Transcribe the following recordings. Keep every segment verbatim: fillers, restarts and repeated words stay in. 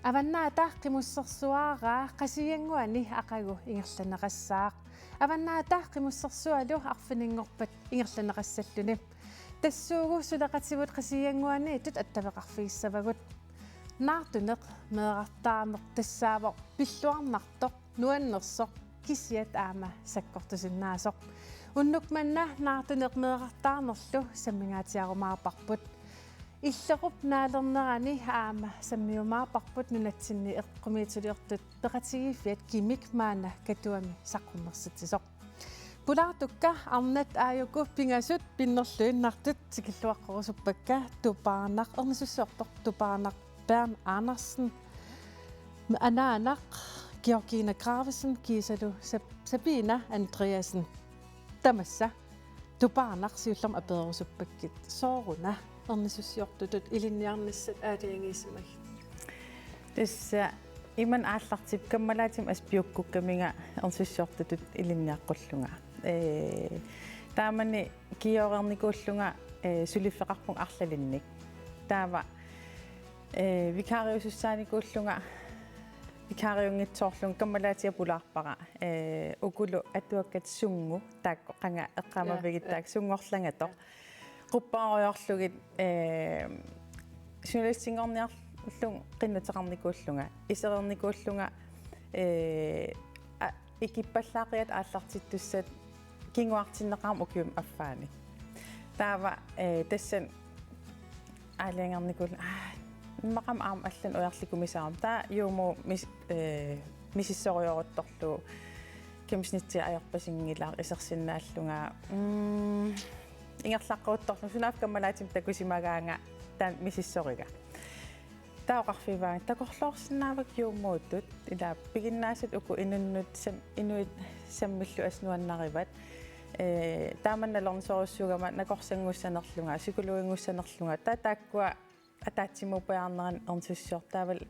Avannaata Qimussersuaraa Qasigiannguani aqagu ingerlanneqassaaq. Avannaata Qimussersualu arfininngorpat ingerlanneqassalluni. Tassuugu suleqativut Qasigiannguaniittut attaveqarfigissavagut. Naartuneq meerartaarneq tassaavoq pilluarnartoq, nuannersoq, kisiat aamma sakkortusinnaasoq. Unnuk manna naartuneq meerartaarnerlu sammingaatsiarumaarparput. Illerup naalernerani aamma sammiumaarparput nunatsinni eqqumiitsuliortut peqatigiiffiat Kimik maanna Katuami saqqummersitsisoq. Pulaartukka arnat aajuku pingasut pinnerluinnartut tikilluaqqorusuppakka tupaarnaq, ernisussiortoq tupaarnaq Bern Andersen, anaanaq Georgina Gravesen kiisalu Sab-, Sabina Andreasen. Tamassa tupaarnaq siullermik apeerusuppakkit: sooruna ernisussiortutut ilinniarnissat aalajangiisimagit? Tassa imannak aallartippoq, kammalaatima assut piukkukkaminga ernisussiortutut ilinniaqqullunga. Ee, taamani kioreernikuullunga, ee, suliffeqarpunga arlalinnik. Taava, ee, vikariusussaanikuullunga, vikariunngitsoorlunga, kammalaatiga pulaarpara. Ee, ukulu atuakkat sunngu, taakku qanga eqqaamavigittaaq, ja, sunngorlangatoq. Ja. Qupperujorlugit, ee, journalistinngorniarlunga qinnuteqarnikuullunga, isereernikuullunga, ee, a-, ikippallaaqiat aallartittussat kinguartinneqarama ukiumi affaani. Taava, ee, tassani aalajangernikuu-, aa, immaqami aamma allanut ujarlikumisaarama. Taava juumuut mis-, ee, misissorujoruttorlugu gennemsnittia ajorpasinngilaq isersinnaallunga. Mm, ingerlaqqeruttorlunga, sunaaffa kammalaatima takusimagaanga taanna misissoriga. Taava oqarfigaanga takorloorsinnaavakka juumuutut, ila piginnaasat uku inunnut sam-, inuit sammillu assut nuannarivat. Ee, taama nalornisorujussuugama nakorsanngussanerlunga, psykologinngussanerlunga. Taava taakkua ataatsimoorpiarneranni ernisussiortut taavalu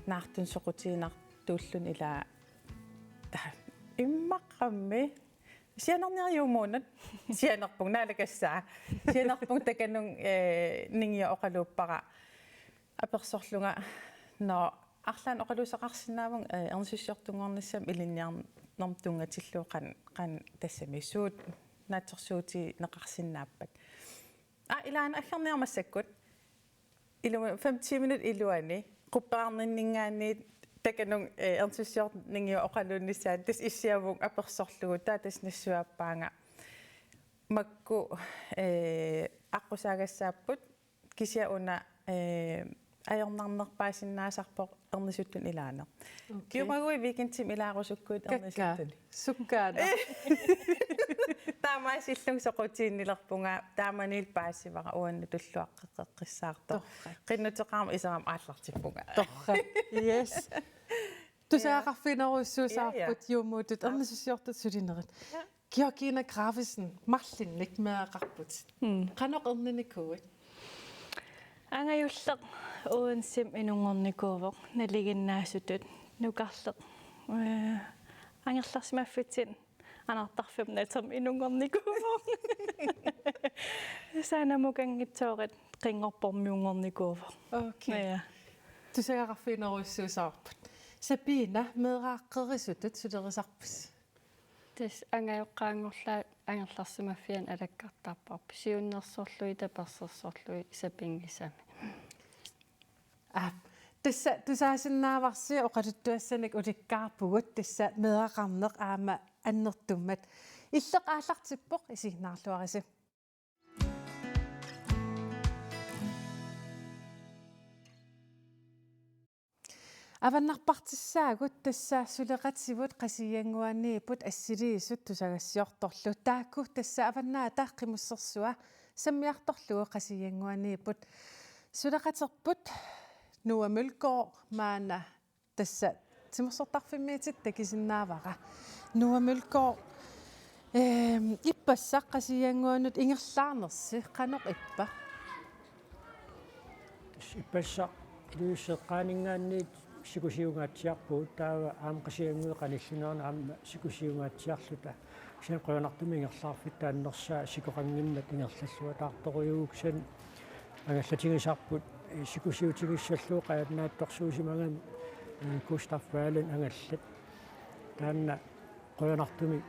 naartunik soqutiginartuulluni, ila taava immaqami sianerniarama juumuunut. Sianerpunga, naalakassaaq. Sianerpunga takanunga, ee, ningiaq oqaluuppara apersorlunga: Nå, arlaannik oqaluuseqarsinnaavunga, ee, ernisussiortunngornissamut ilinniarnermut tunngatillugu qan-, qanoq tassami suut naatsorsuutigineqarsinnaappat. Aa, ilaana aggerniarama massakkut. Ilumut fem-ti minut iluani qupperarninninngaanniit takanunga, ee, ernisussiortut ningiaq oqaluunnissaat, tassa issiavunga apersorlugu, taava tassa nassuiaappaanga: Makku, ee, aqqusaagassaapput, kisianni una, ee, ajornarnerpaasinnaasarpoq ernisuttuni ilaaneq. Okay. Kiumaguit weekendimi ilaarusukkuit. Kakkaak. Ernisuttuni. Sukkaana. Taamaasillunga soqutiginnilerpunga, taamanilu paasivara uannut tulluaqqeqqissaartoq. Torrak. Qinnuteqarama iserama aallartippunga. Torrak. Yes. Tusagaqarfiginerujussuussavarput. Ja, ja. Juumuutut, ja, ernisussiortut sulinerit. Ja. Georgina Gravesen, marlunnik meeraqarputit. Mm. Qanoq erninikuuit? Angajulleq uansimi inunngornikuuvoq, nalinginnaasutut, nukarleq. Ee, angerlarsimaffitsinni anartarfimmi natermi inunngornikuuvoq. Saanamukanngitsoorit qinngorpormiunngornikuuvoq. Okay. Ja. Tusagaqarfiginerujussuussavarput. Sabina, meeraaqqerisutut sulerisarpisi? Tassa angajoqqaanngorlaat angerlarsimaffianni alakkartarparput, siunnersorlugit, tapersersorlugit sapinngisamik. Aap, tassa tusaasinnaavarsi, oqaluttuassanik ulikkaarpugut, tassa meeraqarneq aamma annertummat. Illit aallartippoq, isiginnaarluarisi. Avannarpartissaagut, tassa suleqativut Qasigiannguaniipput assiliisut tusagassiortorlu. Taakku tassa Avannaata Qimussersua sammiartorlugu Qasigiannguaniipput. Suleqaterput Noah Mølgaard, maanna tassa timersortarfimmiittoq takusinnaavara. Noah Mølgaard, ehm, ippassaq Qasigiannguanut ingerlaarnersi qanoq ippa? Ippassaq Ilulissat eqqaaninngaanniit sikusiungaatsiarpugut, taava aamma Qasigiannguit qanillinerani aamma sikusiungaatsiarluta. Kisianni qujanartumik ingerlaarfitta annersaa sikoqanngimmat ingerlalluataartorujuuvugut, kisianni angallatigisarput, eh, sikusiutigissallugu qajannaattorsuusimagami Gustav Wahlen angallat. Taanna qujanartumik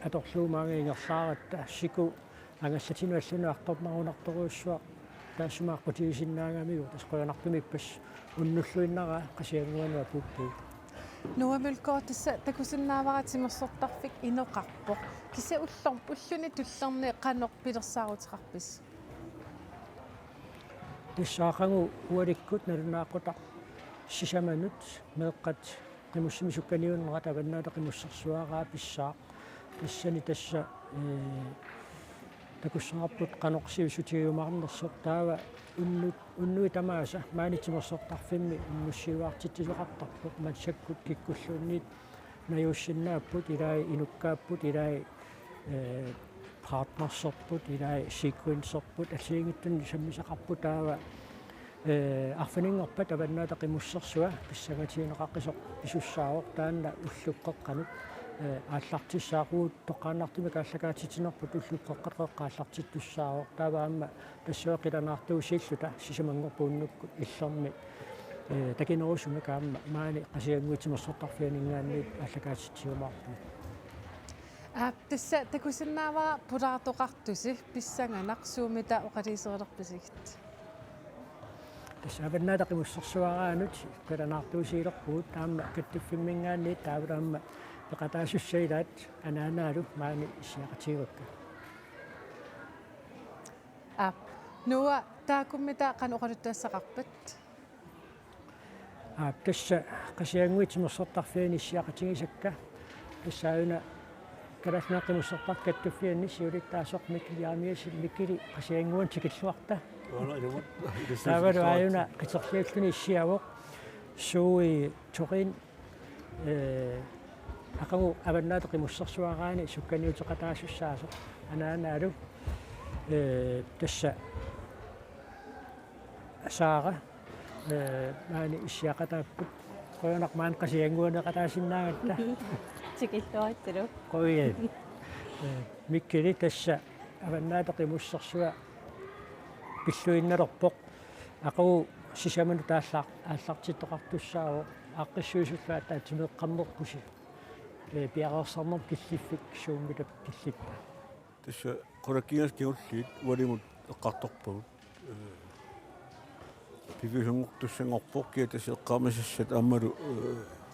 atorlugu maanga ingerlaaratta, siku angallatinut allanut artornarunartorujussuaq taassuma aqqutigisinnaagamiuk, tassa qujanartumik ippassaq unnulluinnaraa Qasigiannguanut apuuppugut. Noah Mølgaard, tassa takusinnaavara timersortarfik inoqarpoq. Kisianni ullor-, ulluni tullerni qanoq pilersaaruteqarpisi? Tassa aqagu ualikkut nalunaaqutaq sisamanut meeqqat qimussimik sukkaniunerat Avannaata Qimussersuaraa pissaaq. Tassani tassa, ee, takussavarput qanoq sivissutigiumaarnersoq, taava unnut-, unnuit tamaasa maani timersortarfimmi unnussiuaartitsisoqartarpoq, massakkut kikkulluunniit najuussinnaapput, ilai inukkaapput, ilai, ee, partnerserput, ilai sequencerput, assigiinngitsunik sammisaqarput, taava, ee, arfininngorpat Avannaata Qimussersua pissangatigineqaqisoq pisussaavoq, taanna ullup qeqqanut, ee, aallartissaaq. Uagut toqqaannartumik aallakaatitsinerput ullup qeqqata qeqqa aallartittussaavoq. Taava aamma tassunga qilanaartuusiilluta sisamanngorpat unnukkut illermi, ee, takinerusumik aamma maani Qasigiannguit timersortarfianinngaanniit aallakaatitsiumaarpugut. Aap, tassa takusinnaavara pulaartoqartusi, pissanganaq, suummita oqaluuserilerpisigit? Tassa Avannaata Qimussersuaraanut qilanaartuusiilerpugut, taama kattuffimminngaanniit taavalu aamma peqataasussat ilaat anaanaalu maani issiaqatigivakka. Aap, Noah, taakkununnga qanoq oqaluttuassaqarpat? Aap, tassa Qasigiannguit timersortarfiani issiaqatigisakka. Tassa aajuna Kalaallit Nunaat Qimussertarfik Kattuffianni siulittaasoq Mikkel Jeremiassen, Mikkeli Qasigiannguanut tikilluarta. Uanga ilumut. Taavalu aajuna qiterliulluni issiavoq Sui Torin, ee, aqagu Avannaata Qimussersuaraani sukkaniuteqataasussaasoq, anaanaalu, ee, tassa Saara, ee, maani issiaqataapput. Qujanaq maani Qasigiannguaneeqataasinnaagatta. Tikilluaritsillu. Qujan. Ee, Mikkeli tassa Avannaata Qimussersua pilluinnalerpoq. Aqagu sisamanut aallar-, aallartittoqartussaavoq, aaqqissuisullu ataatsimiiqqammerpusi. Ee, piareersarnermut killiffik suummita killippa? Tassa qulakkiingassat kingulliit ualimut eqqartorpagut. Ee, piviusunngortussanngorpoq, kia tassa eqqaamasassat aammalu, ee,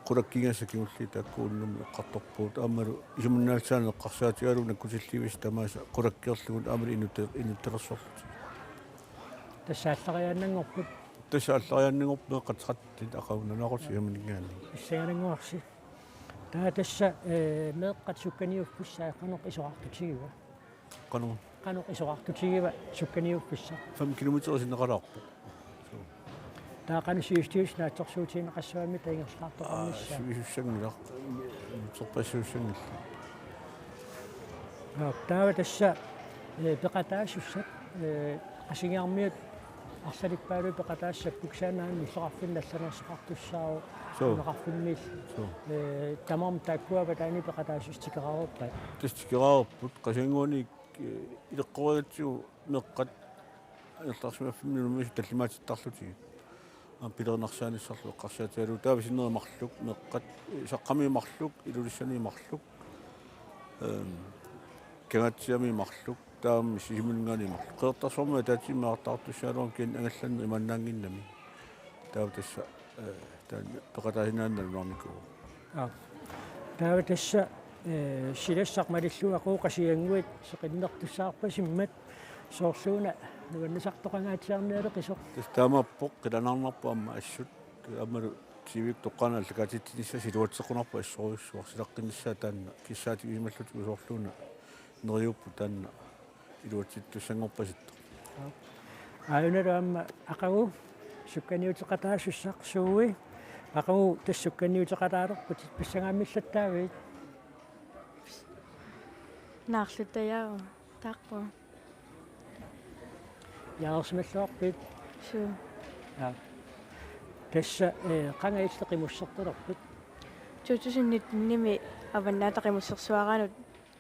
qulakkiingassat kingulliit taakku unnummut eqqartorpagut, aammalu isumannaallisaaneq eqqarsaatigalugu nakkutilliivissat tamaasa qulakkeerlugit aammalu inutte-, inuttelersorlutik. Tassa aallariaannanngorput? Tassa aallariaannanngorput meeqqat tretten aqagu nalunaaquttap sisamaninngaanniit. Pissanganannguarsi. Taava tassa, ee, meeqqat sukkaniuffissaat qanoq isorartutigiva? Qanoq? Qanoq isorartutigiva sukkaniuffissaq? Fem kilometer sinneqalaarpoq. Taava qanoq sivisutigisoq naatsorsuutigineqassavarmi taava ingerlaartoqarnissaa? Aa, sivisussanngilaq. Sorpassuussanngilaq. Aap, taava tassa, ee, peqataasussat, ee, Qasigiarmiut arlalippaalu peqataassapput, kisianni illoqarfinni allanersaqartussaavoq. Suu. Nunaqarfimmiillu. Suu. Ee, tamarmik taakkua avataani peqataasussat tikeraaruppat? Tassa tikeraarput, Qasigiannguani, ee, ileqqorigatsigu meeqqat angerlarsimaffimmi unammisut tallimaatittarlutigit. Aamma pilerinarsaanissarlu eqqarsaatigalugu taava sinneri marluk meeqqat, ee, Saqqami marluk, Ilulissani marluk, ehm, Kangaatsiami marluk, taava Sisimiuninngaanniit marluk. Qeqertarsuarmi ataatsimi aallartartussagaluarami kisianni angallanneq imaannaannginnami. Taava tassa, ee, taanna peqataasinnaaneq nalunaarnikuuvoq. Aap. Taava tassa, ee, silassaq malillugu aqagu Qasigiannguit seqinnertussaarpasimmat soorluuna nuannisartoqangaatsiarnialeqisoq. Tassa taamaappoq, qilanaarnarpoq aamma assut, aammalu T V-kkut toqqaannaq aallakaatitsinissaat iluatseqqunarpoq assorujussuaq, silaqqinnissaat taanna kissaatigisimallutigu soorluuna neriuppoq taanna iluatsittussanngorpasittoq. Aajunalu aamma aqagu sukkaniuteqataasussaq Sui, aqagu tassa sukkaniuteqataalerputit, pissangaammillattaavit? Naarluttajaaruma taarpunga. Jaareersimalluarpit? Suu. Aa. Tassa, ee, qanga illit qimussertalerpit? To tusind nitten-imi Avannaata Qimussersuaraanut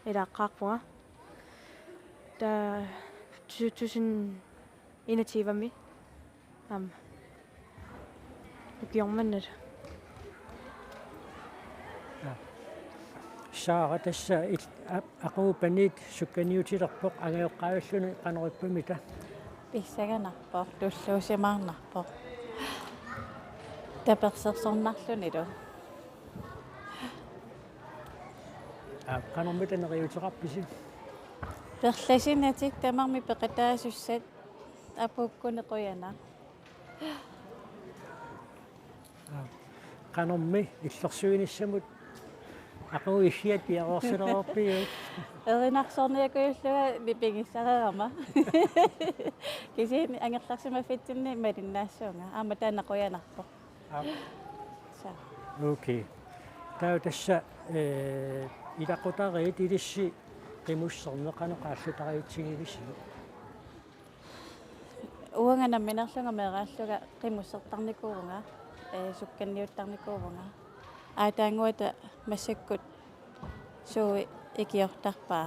ilaaqqaarpunga. Taava to tusind enogtyve-mi aamma ukioq manna. Saara, tassa il-, a-, aqagu paniit sukkaniutilerpoq, angajoqqaavilluni qanoq ippamita? Pissanganarpoq, tulluusimaarnarpoq. Tapersersornarlunilu. Aa, qanormita neriuuteqarpisi? Perlasinatik tamarmik peqataasussat apuukkunik qujanaq. Aa, qanormi illersuinissamut aqagu issiat piareersilerpiuk? Erinarsorniakujullunga nipigissareerama. Kisianni angerlarsimaffitsinni malinnaassuunga. Aamma taanna qujanarpoq. Aa. Sa. Okay. Taava tassa, eh, ilaqutariit ilissi qimusserneq qanoq aallutariitsigivisiuk? Uanga nammineerlunga meeraallunga qimussertarnikuuvunga, eh, sukkanniuttarnikuuvunga. Aataannguata massakkut Suui ikiortarpaa.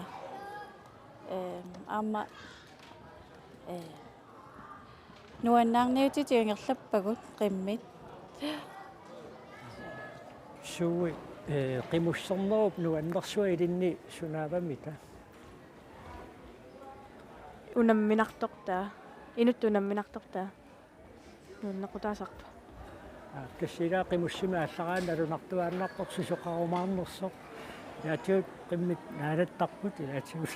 Eh, aamma, eh, nuannaarniutitit ingerlappagut qimmit. Suui, eh, qimussernerup nuannersua ilinni sunaavamita? Unamminartortaa. Inuttut unamminartortaa. Nuannequtaasarpoq. Aa, tassa ilaa qimussimik aallaraanni nalunartuaannarpoq susoqarumaarnersoq. Ilaatigut qimmit naalattarput, ilaatigut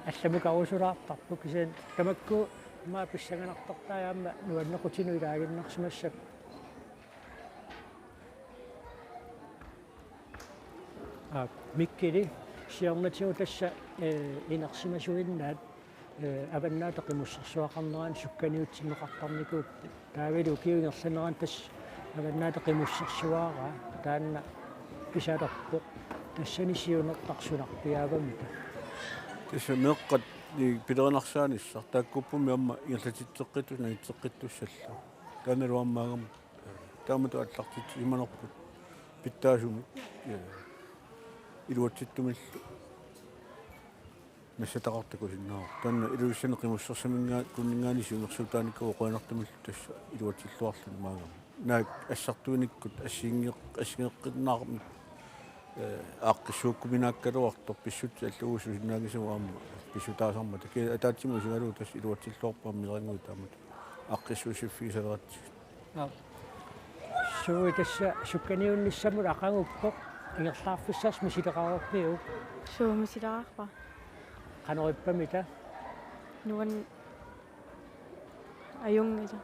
allamik arusulaartarput, kisianni tamakku immaqa pissanganartortai aamma nuannequtinut ilaaginnarsimassappat. Aa, Mikkili, siornatigut tassa, eh, inersimasuinnaat, eh, Avannaata Qimussersuaqarnerani sukkaniutsinneqartarnikuupput. Taavalu ukiup ingerlanerani tassa Avannaata Qimussersuaraa taanna pisalerpoq. Tassani siunertarsunarpiaavamita? Tassa meeqqat i-, pilerinarsaanissaq taakkuuppummi aamma ingerlatitseqqittut nangitseqqittussallu. Taannalu aamma aamma Taamatut aallartitsisimanerput pitsaasumik, eh, iluatsittumillu nassataqartoq takusinnaavara. Taanna Ilulissani Qimussersaminngaa-, kunninngaanniit siunnersuutaanikuuvoq qujanartumillu tassa iluatsilluarluni maanngami. Naak assartuinikkut assigiinngeq-, assigeeqqinnaarmik, eh, aaqqissuukkuminaakkaluartoq pissutsit allat uagut susinnaanngisagut aamma pissutaasarmata. Kia ataatsimut isigalugu tassa iluatsilluarpara aamma meerannguit taamatut aaqqissuussiffigisaleratsigit. Aa. Suui, tassa sukkaniunnissamut aqaguppoq, ingerlaarfissarsi misileqareerpiuk? Suu, misileqarpara. Qanoq ippamita? Nuan-, ajunngilaq.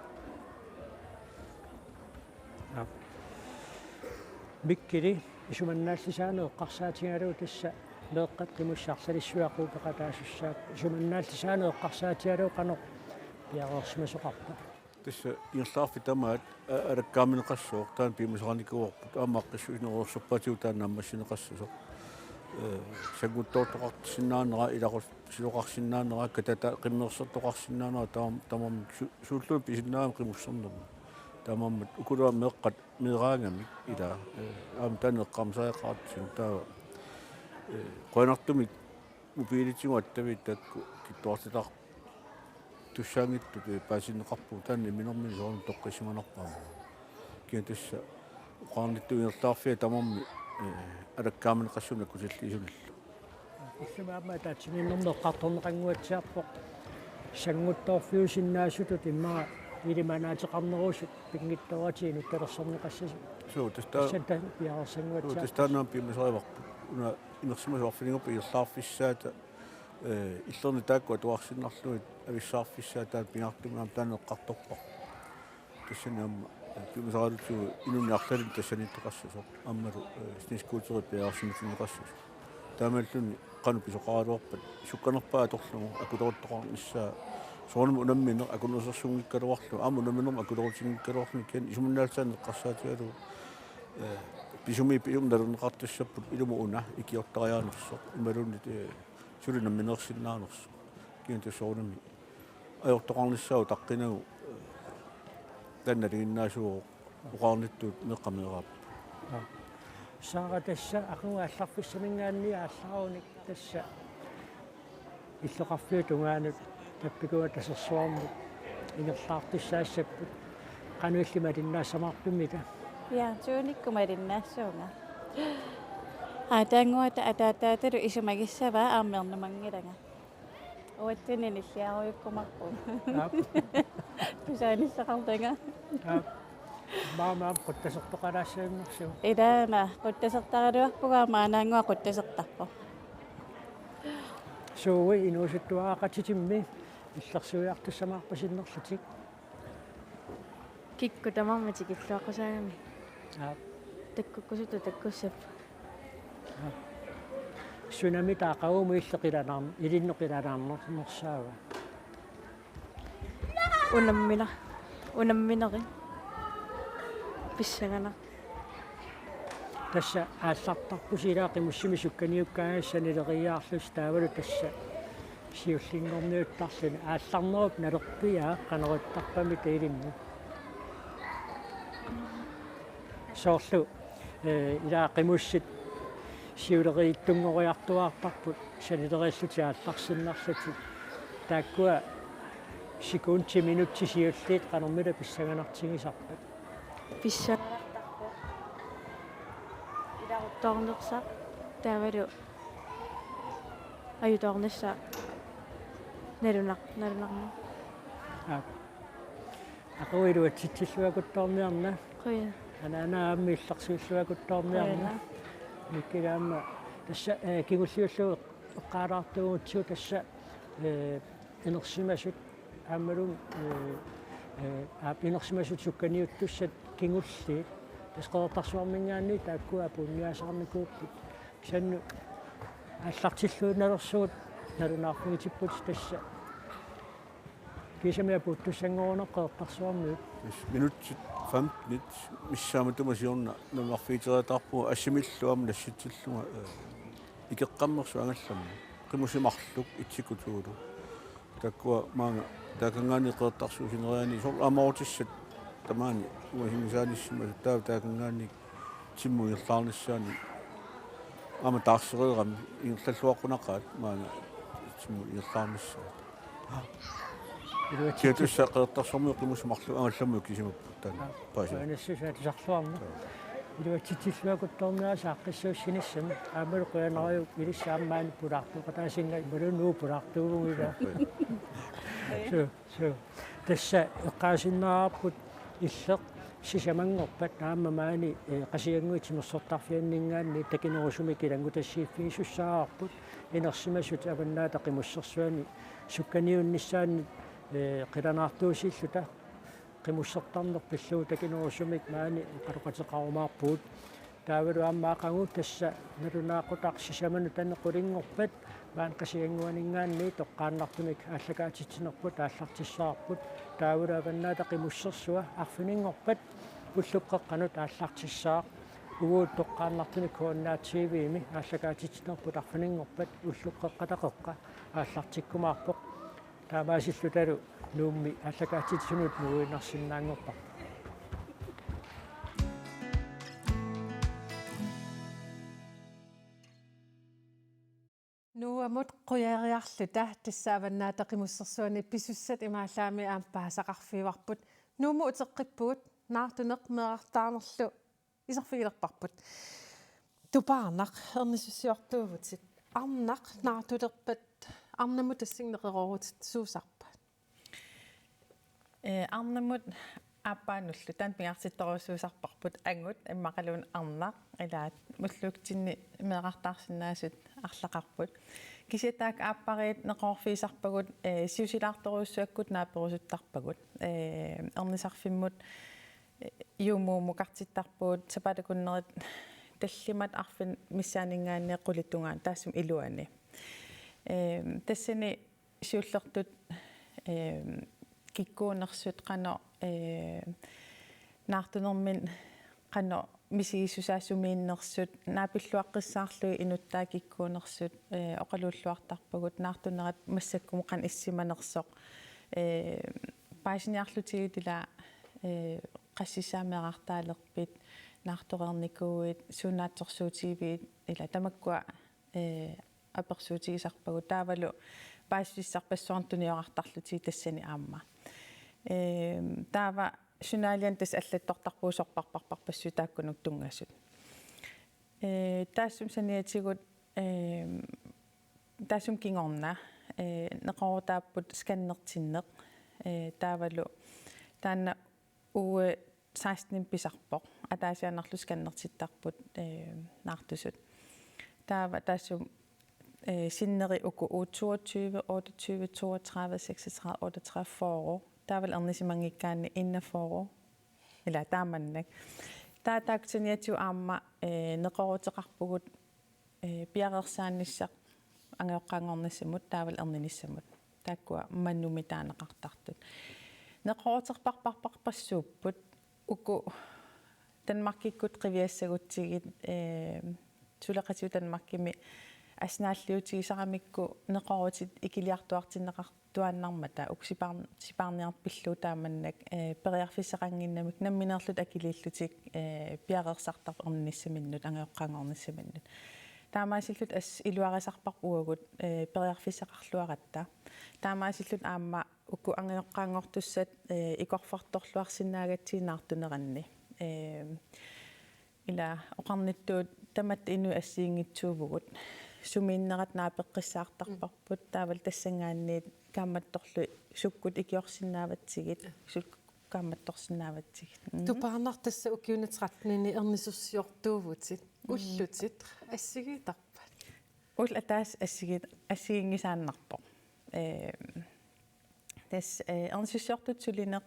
Aa. Mikkili, isumannaallisaaneq eqqarsaatigalugu tassa meeqqat qimussit arlalissuit aqagu peqataasussaat. Isumannaallisaaneq eqqarsaatigalugu qanoq piareersimasoqarpa? Tassa ingerlaarfik tamaat, a-, alakkaamineqassooq, taanna piumasaqarnikuuarput, aamma aaqqissuussineq uersorpaatigut taanna naammassineqassasoq. Ee, sannguttoortoqarsinnaanera, ilaqutariisoqarsinnaanera, katata-, qimmeersortoqarsinnaanera, taam-, tamarmik su-, suulluunniit pisinnaagami qimussernermi. Taamaammat ukuluaat meeqqat meeraagamik ilaa, ee, aamma taanna eqqaamasariaqaratsigu taava, ee, qujanartumik mobiilitigut attaviit taakku kittuartitar- tussaanngitsut, ee, paasinneqarpugut taanna imminermini soorunami toqqissisimanarpoq aamma. Kia tassa oqarnittut ingerlaarfiat tamarmik, ee, alakkaamineqassunik nakkutilliisunillu. Illimmi aamma ataatsimiinnermi eqqartorneqannguatsiarpoq sannguttoorfiusinnaasutut immaqa ilimanaateqarnerusut pinngitsooratik inuttalersorneqassasut. Suu, tassa taa-, tassa ta-, piareersannguatsiarpoq. Suu, tassa taanna piumasarivarput. Una inersimasut arfininngorput ingerlaarfissaata Ee, illernit taakku atuarsinnarlugit avissaarfissaat taanna pingaartumik aamma taanna eqqartorparput. Tassani aamma, ee, piumasaqaarutsigu inunnik arlalinnik tassaniittoqassasoq. Aammalu, ee, snescooterit piareersimatinneqassasoq. Taamaalilluni qanoq pisoqaraluarpat sukkanerpaat atorlugu akuleruttoqarnissaa soorunami unammineq akunuusersunngikkaluarlugu, aamma unamminermi akulerutinngikkaluarluni kisianni isumannaallisaaneq eqqarsaatigalugu, ee, pisumi pisumi nalunneqartassapput ilumut una ikiortariaanersoq. Imaluunniit, ee, suli nammineersinnaanersoq. Kisianni tassa soorunami ajortoqarnissaa utaqqinagu, ee, taanna nalinginnaasuuvoq oqarnittut meeqqat meeraapput. Aa. Saara, tassa aqagu aallarfissaminngaanniit aallarunik tassa illoqarfiup tungaanut tappikuma Tasersuarmut ingerlaartussaassapput. Qanoq illit malinnaassamaarpimmita? Ja, suunikku malinnaassuunga. Aataannguata ataataatalu isumagissavaa aamma ernumanngilanga. Uatsinnut nilliarujukkumaarpugut. Aap. Tusaanissaqarlanga. Aap. Maama aamma quttasertoqalaassagunarsiuk. Ilaana quttasertaraluarpugut aamma aanaannguaq quttasertarpoq. Suu, inuusuttuaraqatitimmi illersuiartussamaarpasinnerlutik. Kikkut tamarmik tikilluaqqusaagami. Aap. Takkukkusutut takkussapput. Aap. Sunami taava qagumut illit qilanaarn-, ilinnut qilanaarnersaava? Unammina-, unamminerit. Pissanganaq. Tassa aallartarpusi ilaa qimussimik sukkaniukkaangassi sanileriiaarlusi taavalu tassa siullinngorniuttarluni aallarnerup nalerpiaa qanoruttarpamita ilinnut. Soorlu, eh, ilaa qimussit siuleriittunngoriartuaarparput sanileriillutik aallarsinnarlutik. Taakkua sekundit minutsit siulliit qanormita pissanganartigisarpat? Pissanganartarpoq. Ilaruttoornersaq taavalu ajutoornissaa nalunar-, nalunarneq. Aap. Aqagu iluatsitsilluakuttoorniarna. Qujan. Anaana aamma illersuilluakuttoorniarna. Qujan. Mikkil aamma tassa, eh, kingulliullugu eqqaalaartuugutsigu tassa, eh, inersimasut aammalu, eh, eh, aap inersimasut sukkaniuttussat kingulliit. Tassa Qeqertarsuarminngaanniit taakkua apuunniaasaarnikuupput. Kisianni aallartilluinnalersugut nalunaarfigitipput tassa. Kiisami apuuttussanngoruneq Qeqertarsuarmiut. Yes, minutsit femtenit missaammat tamaat siorna nunarfigiteriataarpugut assimilluunniit nassitsillunga, eh, ikeqqammersoq angallammat. Qimussit marluk, etsikkutuulu. Taakkua maanga taakanngaanniit Qeqertarsuup sineriaani soorlu amarutissat tamaani uasingisaanissimasut taava taakanngaanniit timmut ingerlaarnissaanut aamma taarsereerami ingerlalluaqqunaqaat maanga timmut ingerlaarnissaat. Iluatsit- Kiatussa Qeqertarsuarmiut qimussit marluk angallammat kisimapput taanna. Aap. Paasivat. Qujanassusaa tusarluarneq. Joo. Iluatsitsilluakuttoorniarisi aaqqissuussinissami aammalu qujanarujussuaq ilissi aamma maani pulaartoqataasinga imaluunniit pulaartuuvugut ilaa. Joo. Suu, suu. Tassa eqqaasinnaavarput illeq sisamanngorpat aamma maani, eh, Qasigiannguit Timersortarfianninngaanniit takinerusumik ilanngutassiiffigisussaavarput inersimasut Avannaata Qimussersuani sukkaniunnissaannut, eh, qilanaartuusiilluta qimussertarneq pillugu takinerusumik maani oqaloqateqarumaarpugut. Taavalu aamma aqagu tassa nalunaaqutaq sisamanut taanna qulinngorpat maani Qasigiannguaninngaanniit toqqaannartumik aallakaatitsinerput aallartissavarput. Taavalu Avannaata Qimussersua arfininngorpat ullup qeqqanut aallartissaaq. Uagut toqqaannartumik H N R T V-mi aallakaatitsinerput arfininngorpat ullup qeqqata qeqqa aallartikkumaarpoq. Taamaasillutalu Nuummi aallakaatitsisunut nuuinnarsinnaanngorparput. Nuummut qujariarluta tassa Avannaata Qimussersuani pisussat imaallaammi aamma paasisaqarfigivarput. Nuummut uteqqippugut, naartuneq meerartaarnerlu iserfigilerparput. Tupaarnaq ernisussiortuuvutit. Arnaq naartulerpat arnamut tassinneqeroorutit suusarpa? Ee, arnamut aappaanullu taanna pingaartittorujussuusarparput angut immaqaluunniit arnaq ilaat ulluktsinni meerartaarsinnaasut arlaqarput. Kisianni taakku aappariit neqeroorfigisarpagut, ee, siusilaartorujussuakkut naaperusuttarpagut. Ee, ernisarfimmut juumuumukartittarpugut sapaatip akunnerit tallimat arfineq missaaninngaanniit qulit tungaanut taassuma iluani. Ehm, tassani siullertut, ehm, kikkuunersut qanoq, ehm, naartunermik qanoq misigissusaat sumiinnersut naapilluaqqissaarlugit inuttaat kikkuunersut, eh, oqaluulluartarpagut naartunerat massakkumut qanoq issimanersoq, eh, paasiniarlutigit ila, eh, qassissaa meerartaalerpit, naartoreernikuuit, sunaatsorsuutigivit ila tamakkua, eh, apersuutigisarpagut taavalu paasissutissarpassuarnik tuniorartarlutigit tassani aamma. Eh, taava sunaalianut tassa allattortarpugut sorparparparpassuit taakkununnga tunngasut. Ee, taassuma saniatigut, ee, taassuma kingorna, ee, neqeroorutaapput scannertinneq, ee, taavalu taanna uge seksten pisarpoq, ataasiaannarluta scannertittarput, ee, naartusut. Taava taassuma, ee, sinneri uku uge toogtyve, otteogtyve, toogtredive, seksogtredive, otteogtredive, fyrre. Taavalu ernisimanngikkaanni enogfyrre. Ila taamannak. Taava taakku saniatigut aamma, ee, neqerooruteqarpugut, ee, piareersaanissaq angajoqqaanngornissamut taavalu erninissamut. Taakkua manumik taaneqartartut. Neqerooruterparparparpassuupput uku Danmarkikkut qiviassagutsigit, ee, suleqatigut Danmarkimi assut naalliutigisaramikku neqeroorutit ikiliartuartinneqartuaannarmata uku sipaar-, sipaarniartut pillugu taamannak, ee, periarfissaqannginnamik nammineerlutik akiliillutik, ee, piareersartarput ernissaminnut angajoqqaanngornissaminnut. Taamaasilluta assut iluarisarparput uagut, ee, periarfissaqarluaratta. Taamaasilluta aamma uku angajoqqaanngortussat, ee, ikorfartorluarsinnaagatsigit naartuneranni. Ee, ila oqarnittut tamatta inuit assigiinngitsuuvugut. Sumiinnerat naapeqqissaartarparput, taavalu tassanngaanniit kaammattorlugit sukkut ikiorsinnaavatsigit, sukkut kaammattorsinnaavatsigit. Mm. Tupaarnartoq tassa ukiuni tretten-ini ernisussiortuuvutit, mm, ullutit assigiittarpat? Ullut ataaseq assigiit-, assigiinngisaannarpoq. Ee, tassa, ee, ernisussiortutut sulineq,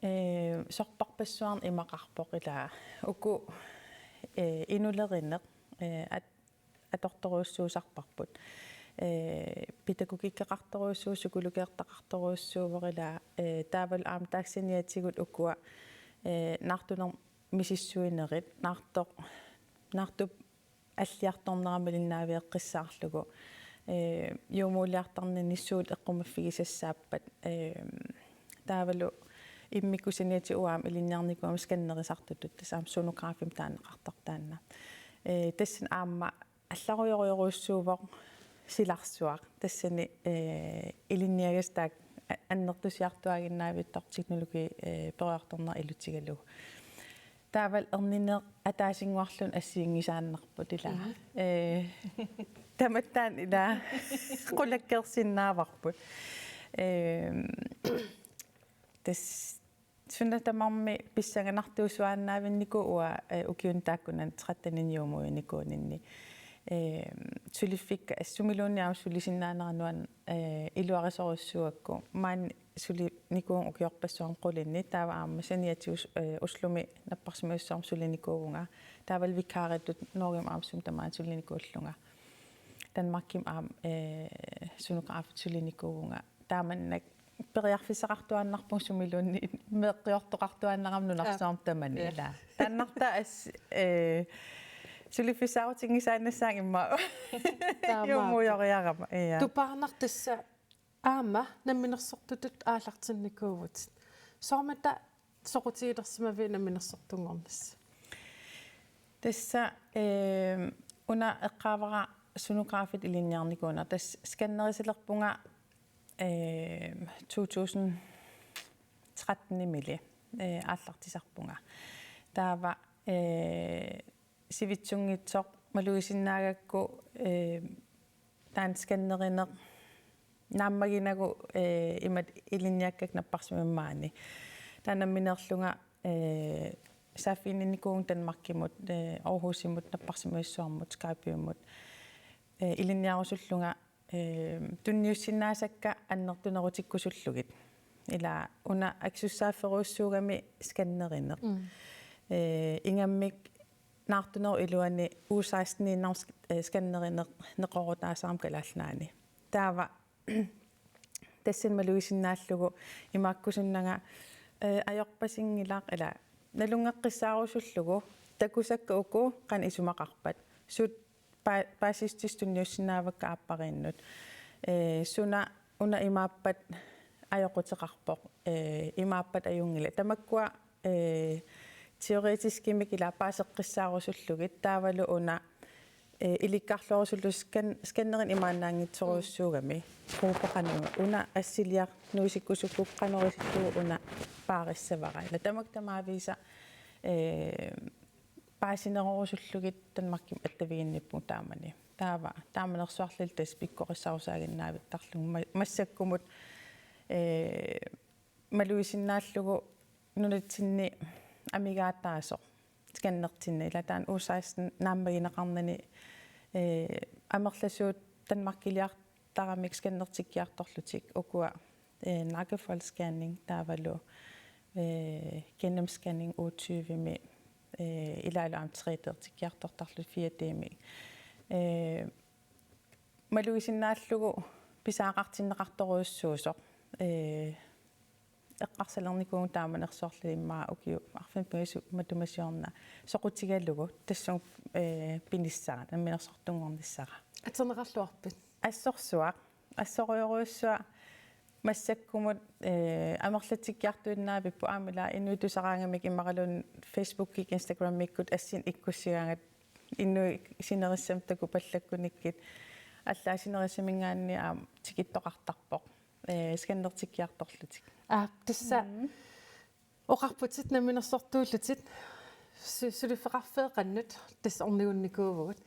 ee, sorpassuarnik imaqarpoq ila uku, ee, inulerineq, ee, at-, atortorujussuusarparput. Ee, pædagogikkeqartorujussuuvoq, psykologertaqartorujussuuvoq ila, ee, taavalu aamma taakku saniatigut ukua, ee, naartunermik misissuinerit, naartoq, naartup alliartornera malinnaavigeqqissaarlugu, ee, juumuuliartarninni suut eqqumaffigisassaappat, ee, taavalu immikkut saniatigut uanga aamma ilinniarnikuugama scannerisartutut, tassa aamma sonografimik taaneqartartoq taanna. Ee, tassani aamma allarujorujorujussuuvoq silarsuaq. Tassani, ee, ilinniagassat taakku a-, annertusiartuaaginnavittoq teknologi, ee, peroriartornera ilutigalugu. Taavalu ernineq ataasinnguarluunniit assigiinngisaannarput ila. Mhm. Ee, tamattaanut ila qulakkeersinnaavarput. Ee, tassa suna tamarmi pissanganartuusuaannaavinnikuuvoq uanga, ee, ukiuni taakkunani tretten-ini juumuinikuuninni. Ee, suliffikka assut sumiluunniit aamma sulisinnaanera nuann-, ee, iluarisorujussuugakku. Maani sulinikuuvunga ukiorpassuarni qulinni, taava aamma saniatigut, ee, Oslomi napparsimavissuarmi sulinikuuvunga. Taavalu vikaritut Norgemi aamma sumi tamaani sulinikuullunga. Danmarkimi aamma, ee, sonografitut sulinikuuvunga. Taamannak periarfissaqartuaannarpunga sumiluunniit meeqqiortoqartuaannarama nunarsuarmi tamani. Ja. Ila. Taannartaa assut, ee, suliffissaarutinngisaannassaanga immaqa. Taamaappoq. Juumuujoriarama. Ja. Tupaarnartoq tassa aamma namminersortutut aallartinnikuuvutit. Soormita soqutigilersimavit namminersortunngornissat? Tassa, ee, una eqqaavara sonografitut ilinniarnikuunera. Tassa scannerisalerpunga, ee, to tusind tretten-imili, ee, aallartisarpunga. Taava, ee, sivitsunngitsoq malugisinnaagakku, ee, taanna scannerineq naammaginagu, ee, imatut ilinniakkakka napparsimmavimmi maani. Taava nammineerlunga, ee, saaffiginninnikuuvunga Danmarkimut, ee, Aarhusimut, napparsimavissuarmut, Skypemut, ee, ilinniarusullunga, ee, tunniussinnaasakka annertunerutikkusullugit. Ila una akisussaaffeerujussuugami scannerineq. Mm. Ee, ingammik naartunerup iluani uge seksten-iinnarmi sk-, ee, scannerineq neqeroorutaasarami Kalaallit Nunaanni. Taava tassani malugisinnaallugu imaakkusunnanga, ee, ajorpasinngilaq ila nalunngeqqissaarusullugu takusakka uku qanoq isumaqarpat. Suut pa-, paasissutissat tunniussinnaavakka aappariinnut. Ee, suna una imaappat ajoquteqarpoq, ee, imaappat ajunngilaq. Tamakkua, ee, teoretiskimik ila paaseqqissaarusullugit taavalu una, ee, ilikkarluarusullugu scan-, scannerineq imaannaanngitsorujussuugami. Probe qanoq una assiliarnuisikkusukkukku qanoq isillugu una paarissavara. Ila tamakku tamaviisa, ee, paasinerorusullugit Danmarkimi attaviginnippugut taamani. Taava taamanersuarli tassa pikkorissarusaaginnaavittarlugu ma-, massakkumut, ee, malugisinnaallugit nunatsinni amigaataasoq scannertinni, ila taanna U seksten naammagineqarnani, ee, amerlasuut Danmarkiliartaramik scannertikkiartorlutik, ukua, ee, nakkefoldsscanning taavalu, ee, gennemscanning U tyve-mi, ee, ilaalu aamma tre D-tikkiartortarlutik fire D-mik. Ee, malugisinnaallugu pisariaqartinneqartorujussuusoq. Ee, eqqarsalernikuuvugut taamanersuarli immaqa ukiut arfineq-pingasut matuma siorna soqutigalugu tassunga, ee, pinissara, namminersortunngornissara. Atorneqarluarpit? Assorsuaq, assorujorujussuaq massakkumut, ee, amerlatikkiartuinnavipput, aamma ila inuit tusaraangamik immaqaluunniit Facebookikkut Instagramikkut assinik ikkussigaangat inuit sinerissami takupallakkunikkit, allaat sinerissaminngaanniit aamma tikittoqartarpoq, ee, scannertikkiartorlutik. Aa, tassa. Mm. Oqarputit namminersortuullutit su-, suliffeqarfeeqqannut tassa ornigunnikuuvugut.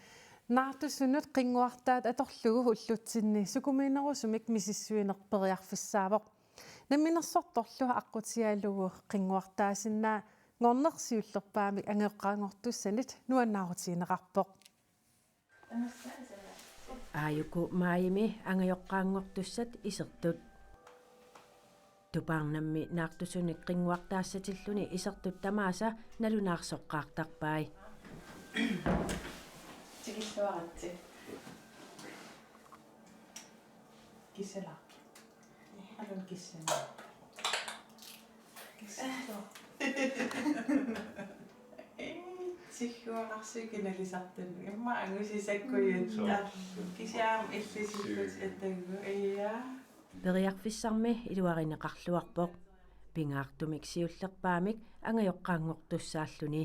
Naartusunut qinnguartaat atorlugu ullutsinni sukumiinerusumik misissuineq periarfissaavoq. Namminersortorlu aqqutigalugu qinnguartaasinnaanngorneq siullerpaamik angajoqqaanngortussanit nuannaarutigineqarpoq. Aajuku maajimi angajoqqaanngortussat isertut. Tupaarnammi Naartusunit qinnguartaassatilluni isertut tamaasa nalunaarsoqqaartarpai. Tikilluaritsi. Kissalaarput. Alun kissalaarput. Kissalaarput. Sigguaqarsuit kinalisartunut. Immaqa angusisakkujuttut. Mm. Kisianni illit siggutit attagu. Ija. Periarfissarmi iluarineqarluarpoq. Pingaartumik siullerpaamik angajoqqaanngortussaalluni.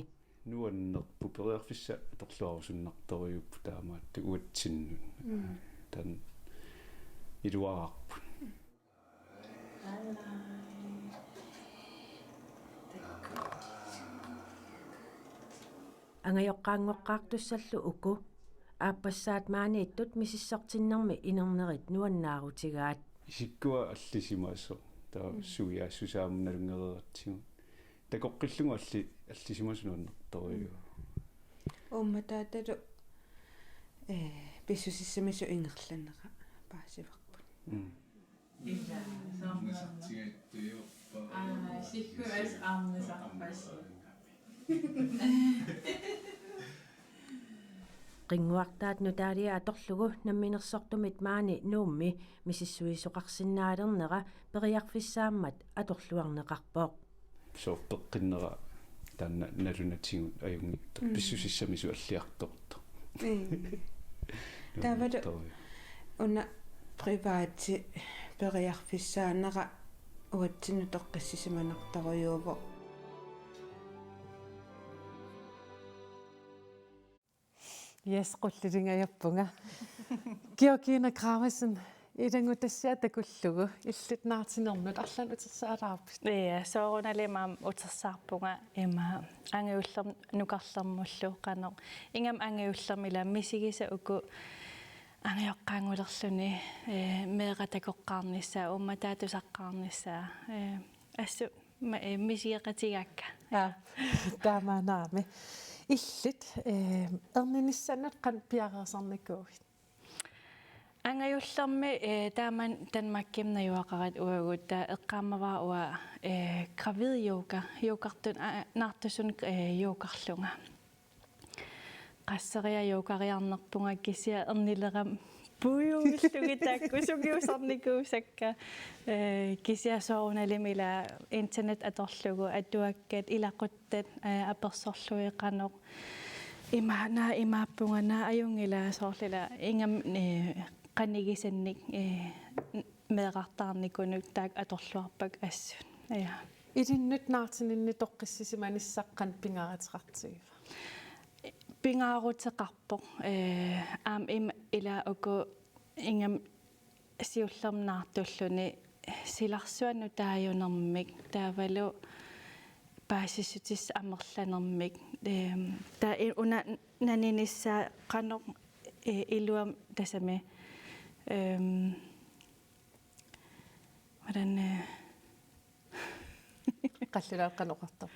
Nuannerpoq, periarfissat atorluarusunnartorujuupput taamaattut uatsinnut. Mm. Taanna iluararput. Angajoqqaanngoqqaartussallu uku aappassaat maaniittut misissortinnermi inernerit nuannaarutigaat. Isikkua allisimasoq, taava, mm, suiaassusaa aamma nalunngereeratsigu. Takoqqillugu alli-, allisimasoq nuannertorujuuvoq. Uummataatalu, ee, pissusissamisut ingerlanera paasivarput. Mm. Ila, soorlu. Aa, sigguaasut aamma sarpassi. Qinnguartaat nutaalia atorlugu namminersortumit maani Nuummi misissuisoqarsinnaalernera periarfissaammat atorluarneqarpoq. Soorlu peqqinnera taanna nalunatigut ajunngitsoq. Mm. Pissusissamisut alliartortoq. Mm. Taavalu una privati periarfissaanera uatsinnut toqqissisimanartorujuuvoq. Yes, qullilingajappunga. Georgina Gravesen, ilanngutassiaq takullugu illit naartinernut arlaannik utersaalaarpit? Ja, soorunalimi aamma utersaarpunga ima angajullermik nukarlermullu qanoq. Ingammik angajullermik ila misigisat uku angajoqqaanngulerluni, ee, meeraq takoqqaarnissaa, uummataata tusaqqaarnissaa, ee, assut ma-, ee, misigeqatigaakka. Aa, taamaannaami. Illit, ee, erninissannut qanoq piareersarnikuuit? Angajullermi, ee, taamani Danmarkimi najugaqarat uagut, taava eqqaamavara uanga, ee, gravid yoga, yogartun-, aa, Naartusunut, ee, yogarlunga. Qasseriarlunga yogariarnerpunga kisianni ernilerama puiuillugit taakku sungiusarnikuusakka. Ee, kisianni soorunalimi ila internet atorlugu atuakkat, ilaquttat, ee, apersorlugit qanoq ima, naa imaappunga, naa ajunngilaq, soorlu ila ingammik, ee, qanigisannik, ee, meerartaarnikunut taakku atorluarpakka assut. Ja. Ilinnut naartuninni toqqissisimanissaq qanoq pingaaruteqartigiva? Pingaaruteqarpoq. Ee, aamma ima ila uku ingammik siullermik naartulluni silarsuanut taajunermik taavalu paasissutissat amerlanermik. Ehm, taava i-, una naninissaa qanoq, eh, iluam-, tassami, ehm, hvordan, eh, Qallunaat qanoq oqartarpa?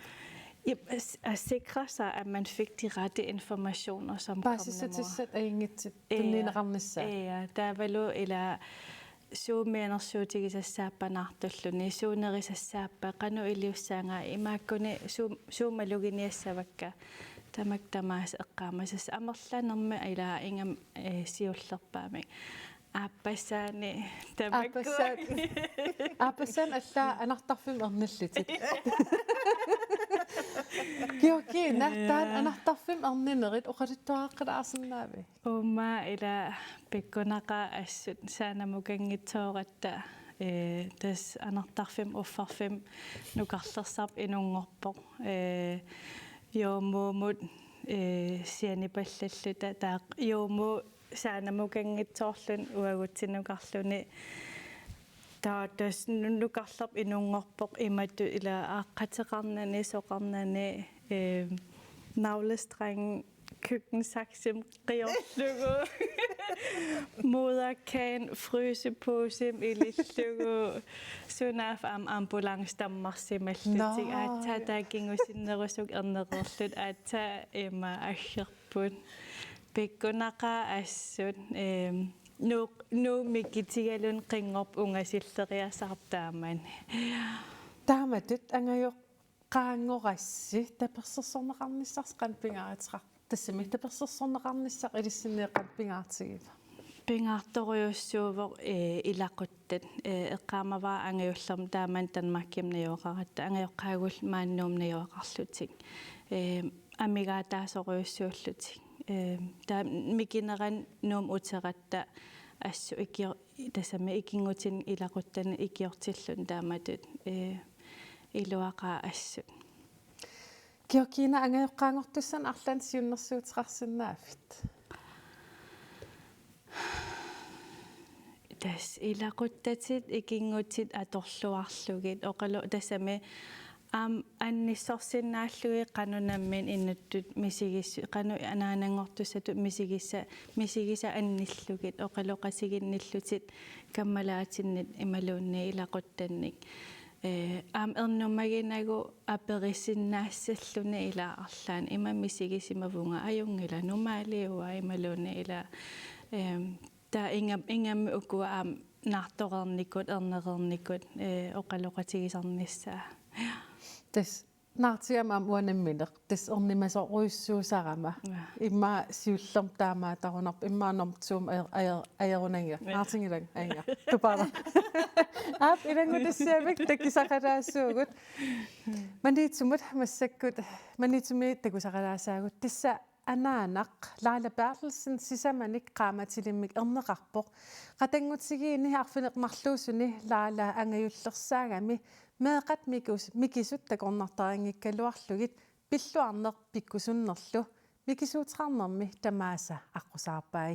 Ja, s-, at sikre sig, at man fik de rette informationer, som kom med mor. Paasissutissat ajunngitsut Ja. tunniunneqarnissaat. Ja, taavalu ila suut mianersuutigisassaappat naartulluni, suut nerisassaappat, qanoq iliussaanga, imaakkuni suut, suut maluginiassavakka, tamakku tamaasa eqqaamasassat amerlanermi ila ingammik, eh, siullerpaamik. Aappassaani tamakku. Aappassaat. Aappassaani allaat anartarfimmut ernillutit. Georgina, ja, taanna anartarfimmut erninerit oqaluttuaqqilaasinnaavit? Uuma ila pikkunaqaaq assut saanamukanngitsooratta, eh, tassa anartarfimmi uffarfimmi nukarlersarput inunngorpoq. Eh, jordemodermut, eh, sianipallalluta taava jordemoder saanamukanngitsoorluni uagutsinukarluni. Taava tassa nu-, nukarlerput inunngorpoq imatut ila aaqqateqarnani, soqarnani, eh, navlestrengi køkkensaksimik qiorlugu. Moderkagen fryseposemik ilillugu. Sunaaffa aamma ambulancet tammarsimallutik. Nå, aatsaat ja. Taava kingusinnerusukkut ernereerluta aatsaat ima aggerput. Pikkunaqaaq assut, ehm, Nuuk, Nuuk mikitigaluni qinngorput ungasilleriasaarpoq taamani. Taamatut angajoqqaanngorassi tapersersorneqarnissarsi qanoq pingaaruteqar-, tassami tapersersorneqarnissaq ilissinnut qanoq pingaartigiva? Pingaartorujussuuvoq, eh, ilaquttat, eh, eqqaamavara angajullermik taamani Danmarkimi najugaqaratta, angajoqqaagullu maani Nuummi najugaqarlutik. Eh, amigaataasorujussuullutik. Eh, taava mikinerani Nuummut uteratta assut ikior-, tassami ikinngutinik ilaquttanik ikiortilluni taamatut, eh, iluaqaaq assut. Georgina, angajoqqaanngortussanik arlaannik siunnersuuteqarsinnaavit? Tassa ilaquttatit ikinngutit atorluarlugit oqalu-, tassami aamma annissorsinnaallugit qanoq nammineq inuttut misigis-, qanoq anaananngortussatut misigisa-, misigisat annillugit oqaloqatiginnillutik kammalaatinnik imaluunniit ilaquttannik. Eh, aamma ernumaginagu aperisinnaassalluni ila arlaannik ima misigisimavunga, ajunngilaq, normaaliua imaluunniit ila, ehm, taava inga-, ingammik ukua aamma naartoreernikut, ernereernikut, eh, oqaloqatigisarnissaa. Tassa naartigama aamma uanga nammineq tassa ernimasorujussuusarama. Ja. Immaqa siullermik taamaattarunarpoq, immaqa nummer to-mut ajer-, ajer-, ajerunanngilaq. Ja. Naartinngilanga, aja. Tupaava. Aap, ilanngutassiamik takusaqalaassuugut. Maniitsumut massakkut, Maniitsumi takusaqalaassaagut. Tassa anaanaq Laila Berthelsen sisamanik qaammatilimmik erneqarpoq. Qatanngutigiinni arfineq-marluusuni Laila angajullersaagami meeqqat mikus-, mikisut takornartarinngikkaluarlugit pilluarneq pikkusunnerlu mikisuuteqarnermi tamaasa aqqusaarpai.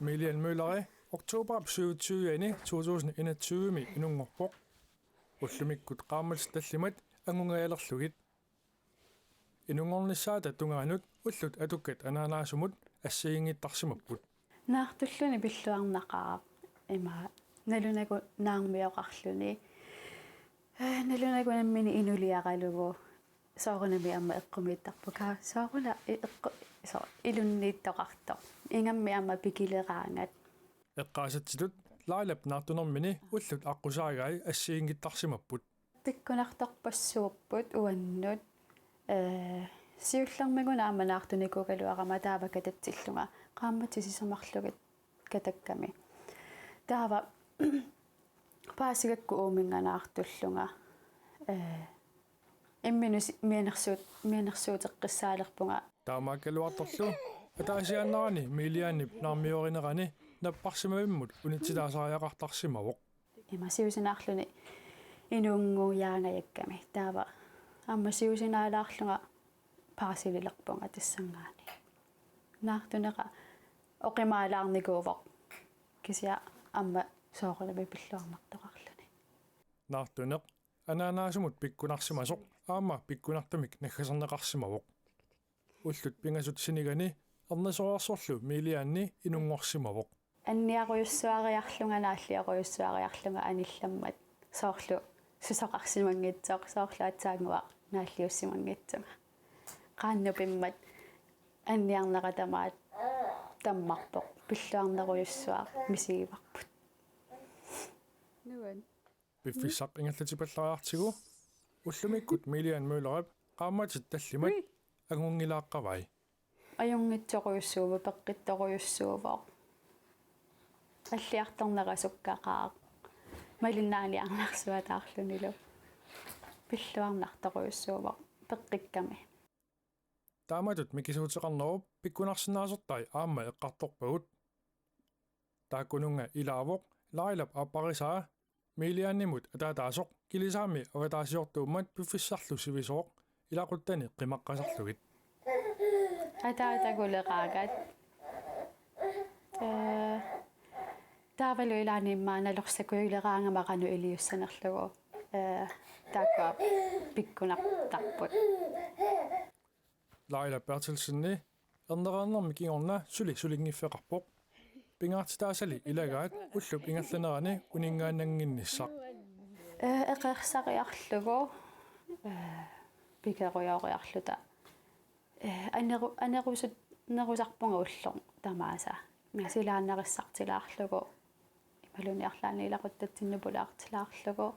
Milian Møller, oktober syvogtyve-ani to tusind enogtyve-mi inunngorpoq. Ullumikkut qaammatit tallimat angungajalerlugit. Inunngornissaata tungaanut ullut atukkat anaanaasumut assigiinngittarsimapput. Naartulluni pilluarnaqaaq ima nalunagu naarmioqarluni. Eh, nalunagu nammineq inuliaralugu. Soorunami aamma eqqumiittarput. Kaa, sooruna i-, eqqu-, so-, ilunniittoqartoq. Ingammik aamma pikileraangat. Eqqaasatsitut Lailap naartunermini ullut aqqusaagai assigiinngittarsimapput. Pikkunartorpassuupput uannut, eh, siullermik una aamma naartunikuugaluarama taava katatsillunga qaammatit sisamarlugit katakkami. Taava paasigakku uuminnga naartullunga, eh, imminut si-, mianersuut-, mianersuuteqqissaalerpunga. Taamaakkaluartorlu ataasiaannarani Milianip naarmiorinerani napparsimavimmut unitsitaasariaqartarsimavoq. Ima siusinaarluni inunngujaangajakkami. Taava aamma siusinaalaarlunga paasililerpunga tassanngaanniit. Naartunera oqimaalaarnikuuvoq. Kisianni aamma soorunami pilluarnartoqarluni. Naartuneq Anaanaasumut pikkunarsimasoq aamma pikkunartumik naggaserneqarsimavoq. Ullut pingasut sinigani ernisoreersorlu Milianni inunngorsimavoq. Anniarujussuariarlunga naalliorujussuariarlunga anillammat soorlu susoqarsimanngitsoq, soorlu aatsaannguaq naalliussimanngitsunga. Qaannupimmat anniarnera tamaat tammarpoq, pilluarnerujussuaq misigivarput. Nuan. Piffissaq ingerlatipallariartigu ullumikkut Milian Møllerip qaammatit tallimat angunngilaaqqavai. Ajunngitsorujussuuvoq, peqqittorujussuuvoq. Alliartornera sukkaqaaq. Malinnaaniarnersuataarlunilu. Pilluarnartorujussuuvoq peqqikkami. Taamatut mikisuuteqarnerup pikkunarsinnaasortai aamma eqqartorpagut. Taakkununnga ilaavoq Lailap aapparisaa Milianimut ataataasoq kilisaammi avataasiortuummat piffissarlu sivisooq ilaquttani qimaqqasarlugit. Ataataguleraangat. Ee, taavalu ilaanni immaqa nalorsakujuleraangama qanoq iliussanerlugu. Ee, taakkua pikkunartarput. Laila Berthelsenip ernereernermi kingorna suli sulinngiffeqarpoq. Pingaartitaasali ilagaat ullup ingerlanerani uninngaannannginnissaq. Ee, eqeersariarlugu, ee, pigerujooriarluta. Ee, aneru-, anerusut-, nerusarpunga ulloq tamaasa. Silaannarissartilaarlugu. Imaluunniit arlaannik ilaquttatsinnut pulaartilaarlugu.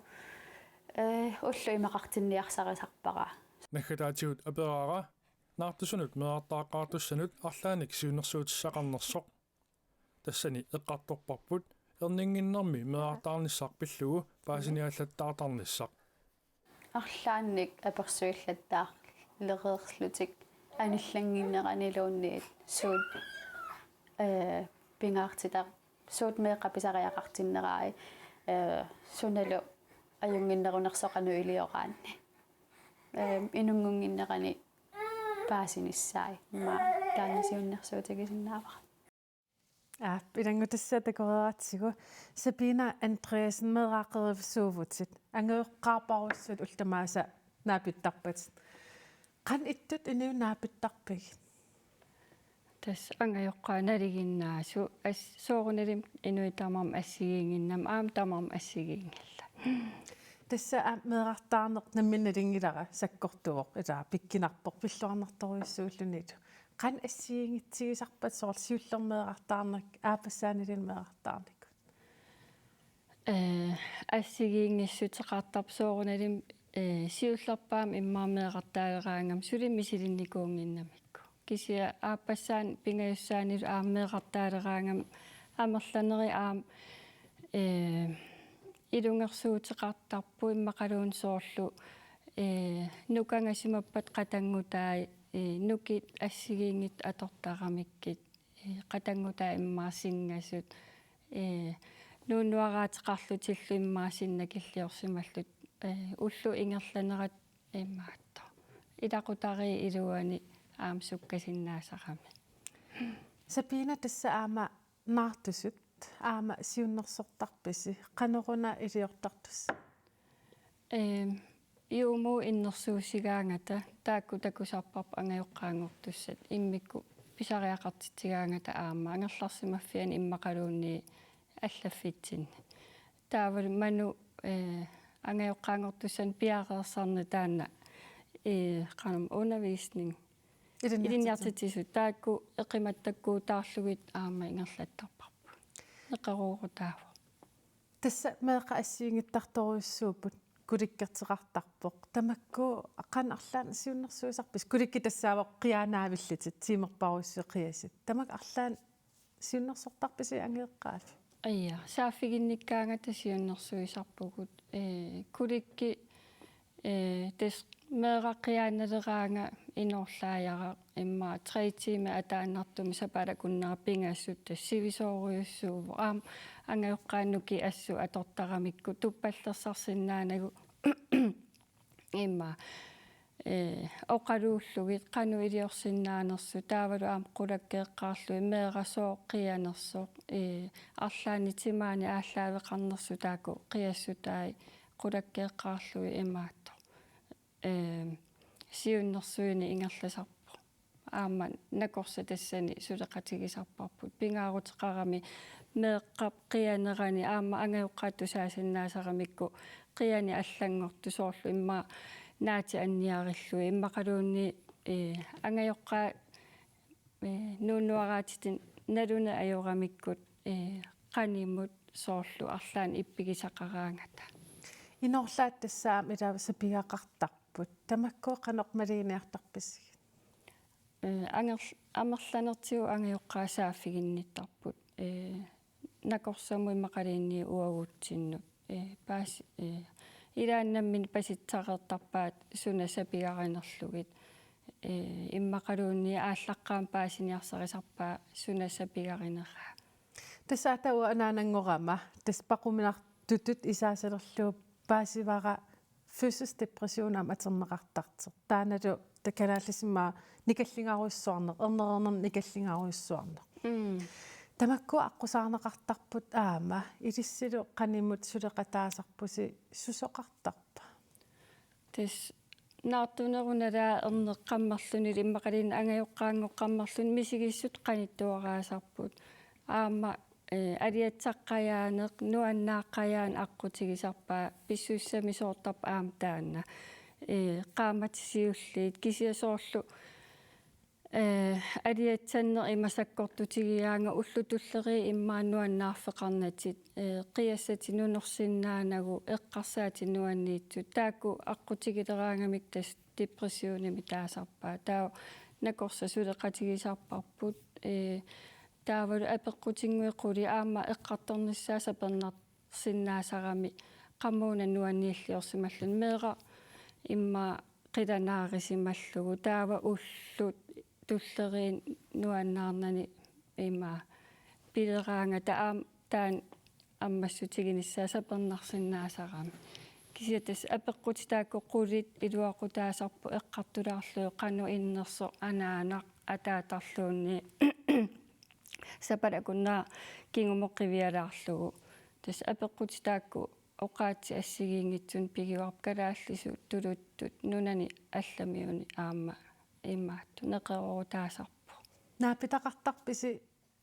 Ee, ulloq imaqartinniarsarisarpara. Naggataatigut aperaara naartusunut meerartaaqqaartussanut arlaannik siunnersuutissaqarnersoq. Tassani eqqartorparput erninnginnermi meerartaarnissaq pillugu paasiniaallattaartarnissaq. Arlaannik apersuillattaarlereerlutik anillannginneraniluunniit suut, ee, pingaartitaq suut meeqqat pisariaqartinnerai, ee, sunalu ajunnginnerunersoq qanoq ilioraanni. Ee, inunngunnginnerani paasinissaat immaqa taanna siunnersuutigisinnaavara. Aa, ilanngutassaaq takoreeratsigu. Sabina Andreasen, meeraaqqerivissuuvutit. Angajoqqaarparujussuit ullut tamaasa naapittarpatit. Qanoq ittut inuit naapittarpigit? Tassa angajoqqaat nalinginnaasoq as-, soorunalimi inuit tamarmik assigiinnginnamik aamma tamarmik assigiinngillat. Tassa aamma meerartaarneq nammineq nalunngilara, sakkortuvoq, ilaa, pikkunarpoq, pilluarnartorujussuullunilu. Qanoq assigiinngitsigisarpat soorlu siullermeerartaarneq, aappassaaniluunniit meerartaarnikut? Ee, assigiinngissuteqartarpoq soorunalimi, ee, siullerpaamik immaqa meerartaaleraangama suli misilinnikuunnginnamikku. Kisianni aappassaani pingajussaanilu aamma meerartaaleraangama amerlanerit aamma, ee, ilungersuuteqartarput immaqaluunniit soorlu, ee, nukagasimappat qatanngutai, ee, nukit assigiinngitsut atortaramikkit, ee, qatanngutai immaqa singasut, ee, nuunnuaraateqarlutillu immaqa sinnakilliorsimallutik, ee, ullut ingerlanerat imaattoq. Ilaqutariit iluanni aamma sukkasinnaasarami. Sabina, tassa aamma naartusut aamma siunnersortarpisi, qanoruna iliortartussat? Eem, Juumuut innersuussigaangata taakku takusarparput angajoqqaanngortussat immikkut pisariaqartitsigaangata aamma angerlarsimaffiani immaqaluunniit allaffitsinni. Taavalu Manu, ee, angajoqqaanngortussanut piareersarneq taanna, ee, qanoq, undervisning. Ilinniartitsisut. Ilinniartitsisut taakku eqimattakkuutaarlugit aamma ingerlattarparput. Neqeroorutaavoq. Tassa meeqqat assigiinngitsorujussuupput, kulikkerteqartarpoq. Tamakku qanoq arlaannik siunnersuisarpisi? Kulikkit tassaavoq qiianaavillutit, tiimerparujussuit qiasut. Tamakku arlaannik siunnersortarpisi angajoqqaallu? Aa, saaffiginnikkaangata siunnersuisarpugut. Ee, kulikkit, ee, tassa meeraq qiianaleraangat inoorlaajaraq immaqa tre timer ataannartumik sapaatip akunnera pingasut, tassa sivisoorujussuuvoq. Aamma angajoqqaat nukit assut atortaramikku tuppallersarsinnaanagu immaqa, ee, oqaluullugit qanoq iliorsinnaanersut, taavalu aamma qulakkeeqqaarlugit meeraq sooq qianersoq, ee, arlaannik timaani aallaaveqarnersut taakku qiassutai qulakkeeqqaarlugit imaattoq. Ee, siunnersuineq ingerlasarpoq. Aamma nakorsat tassani suleqatigisarparput. Pingaaruteqarami meeqqap qianerani aamma angajoqqaat tusaasinnaasaramikkit qianeq allanngortoq soorlu immaqa naatit anniarillugit immaqaluunniit, ee, angajoqqaat, ee, nuunnuaraatitit naluneq ajoramikkit, ee, qanimut soorlu arlaannik ippigisaqaraangata. Inorlaat tassa aamma ilaasa pigaqartarput. Tamakkua qanoq maluginiartarpisigit? Ee, angerl-, amerlanertigut angajoqqaat saaffiginnittarput. Ee, nakorsamut immaqaluunniit uagutsinnut. Ee, paas-, ee, ilaanni nammineq pasitsareertarpaat suna sapigarinerlugit. Ee, immaqaluunniit aallaqqaammut paasiniarsarisarpaat suna sapigarineraa. Tassa taava anaananngorama, tassa paquminartutut isaasalerlugu paasivara fysisk depression aamma atorneqartartoq. Taannalu takanaallisima nikalligarujussuarneq, ernereernermik nikalligarujussuarneq. Mm. Tamakkua aqqusaarneqartarput aamma, ilissilu qanimut suleqataasarpusi susoqartarpa? Tassa naartunerunala erneqqammerluni immaqaluunniit angajoqqaanngoqqammerluni misigissutsit qanittuaraasarput. Aamma, ee, aliatsaqqajaaneq, nuannaaqqajaaneq aqqutigisarpaat, pissusissamisoortarpoq aamma taanna. Ee, qaammatit siulliit, kisianni soorlu, ee, aliatsanneq ima sakkortutigigaangat ullut tulleriit immaqa nuannaarfeqarnatik, ee, qiassatik nunorsinnaanagu, eqqarsaatit nuanniitsut, taakku aqqutigileraangamik tassa depressionimik taasarpaat. Taava nakorsat suleqatigisarparput, ee, taavalu apeqqutinnguit qulit aamma eqqartornissaat sapernar-, sinnaasarami qamuuna nuanniilliorsimalluni meeraq immaqa qilanaarisimallugu taava ullut tulleriit nuannaarnani immaqa pileraangata aamma taanna ammassutiginissaa sapernarsinnaasarami. Kisianni tassa apeqqutit taakku qulit iluaqutaasarput eqqartulaarlugit qanoq innersoq anaanaq ataatarluunniit sapalak akunnera kingumut qivialaarlugu. Tassa apeqqutit taakku oqaatsit assigiinngitsunik pigivarput kalaallisut tuluttut nunani allamiuni aamma imaattoq neqeroorutaasarpoq. Naapitaqartarpisi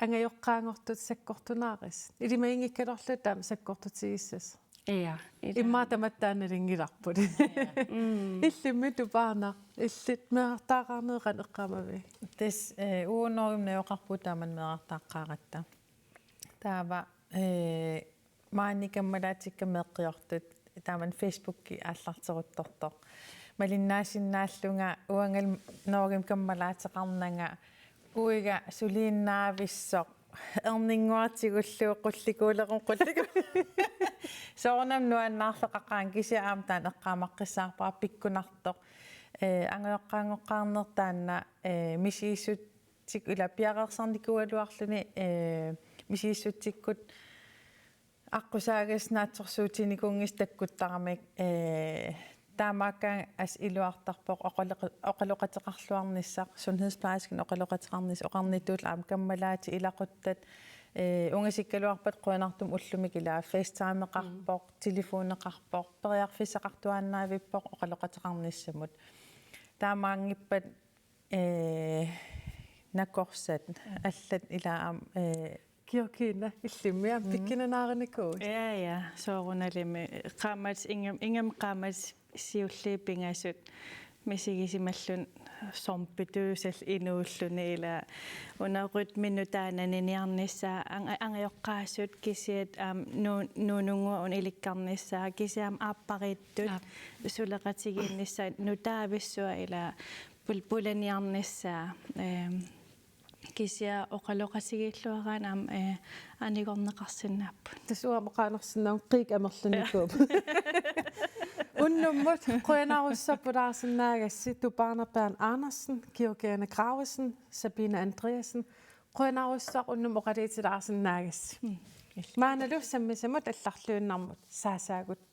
angajoqqaanngortut sakkortunaarisat? Ilimaginngikkaluarluta taama sakkortutigissasut. Ja, ila. Immaqa tamatta nalunngilarput. Mm. Illimmi Tupaarnaq, illit meerartaaqarneq qanoq eqqaamavigit? Tassa, ee, uagut Norgemi najugaqarpugut taamani meerartaaqqaaratta. Taava, ee, maani kammalaatikka meeqqiortut taamani Facebooki aallarteruttortoq. Malinnaasinnaallugu uangalu Norgemi kammalaateqarnanga uiga suliinnaavissoq erninnguartigullugu qullikuulerup qulliku. Soorunami nuannaarfeqaqaanga kisianni aamma taanna eqqaamaqqissaarpara pikkunartoq. Ee, angajoqqaanngoqqaarneq taanna, ee, misigissutsit ila piareersarnikuugaluarluni, ee, misigissutsikkut aqqusaagassi naatsorsuutinikuunngitsoq takkuttaramik, ee, taamaakkaangat assut iluartarpoq oqaloqe-, oqaloqateqarluarnissaq, sundhedsplejersken oqaloqateqarnissaq, oqarnittut aamma kammalaatit ilaquttat, ee, ungasikkaluarpat qujanartumik ullumi ila FaceTime-eqarpoq, mm, telefoneqarpoq, periarfissaqartuaannaavippoq oqaloqateqarnissamut. Taamaanngippat, ee, nakorsat allat ila aamma, ee, Georgina, illimmi aamma, mm, pikkunanaarinikuuit? Ja, ja, soorunalimi. Qaammat ingammik, ingammik qaammat siulliit pingasut misigisimalluni zombituusallu inuulluni ila una rytmit nutaananiniarnissaa, anga-, angajoqqaasut kisiat aamma nu-, nuununnguaq una ilikkarnissaa, kisiat aamma aappariittut, aap, suleqatigiinnissaat nutaavissuaq ila pul-, pulaniarnissaa, ehm, kisianni oqaloqatigiilluaraanni aamma, eh, anigorneqarsinnaapput. Tassa uanga oqaanersinnaavugut qiik amerlanikuupput. Unnummut qujanarsuaq pulaarsinnaagassi Tupaarnaq Bernhard Andersen, Georgiana Gravesen, Sabine Andreasen. Qujanarsuaq unnummut oqaluutilaarsinnaagassi. Mm. Maannalu sammisamut allarluinnarmut saasaagut.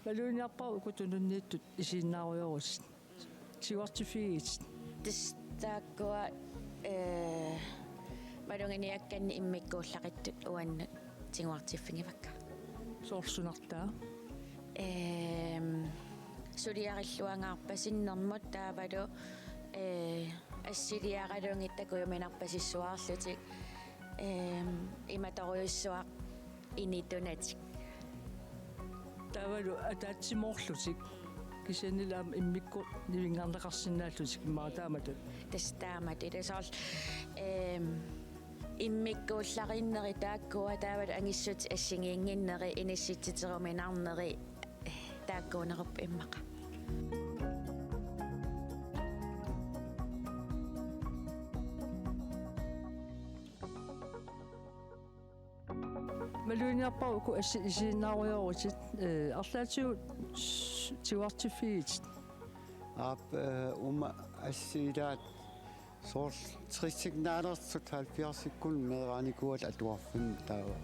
Maluginiarpara uku tununniittut isiginnaarujorutit. Tiguartiffigigitit. Tassa taakkua, eh, maluginiakkanni immikkuullaqittut uannut tiguartiffigivakka. Soorlu sunartaa? Ehm, suliarilluangaarpat sinnermut taavalu, eh, assiliaralugit takujuminarpasissuarlutik, ehm, imatorujussuaq initunatik. Taavalu ataatsimoorlutik. Kisiannili aamma immikkut nivinngarneqarsinnaallutik immaqa taamatut. Tassa taamatut. Ila soorlu, ehm, immikkuullarinneri taakkua taavalu angissutit assigiinnginneri inissitsiteruminarneri, eh, taakkuunerupput immaqa. Maluginiarpara uku assit isiginnaarujorutit, eh, arlaatigut s-, tiguartiffigigitit. Aap, eh, uuma assit ilaat soorlu tressit naalertut halvfjerdsikkut meeraanikuugatta atuarfimmi taava.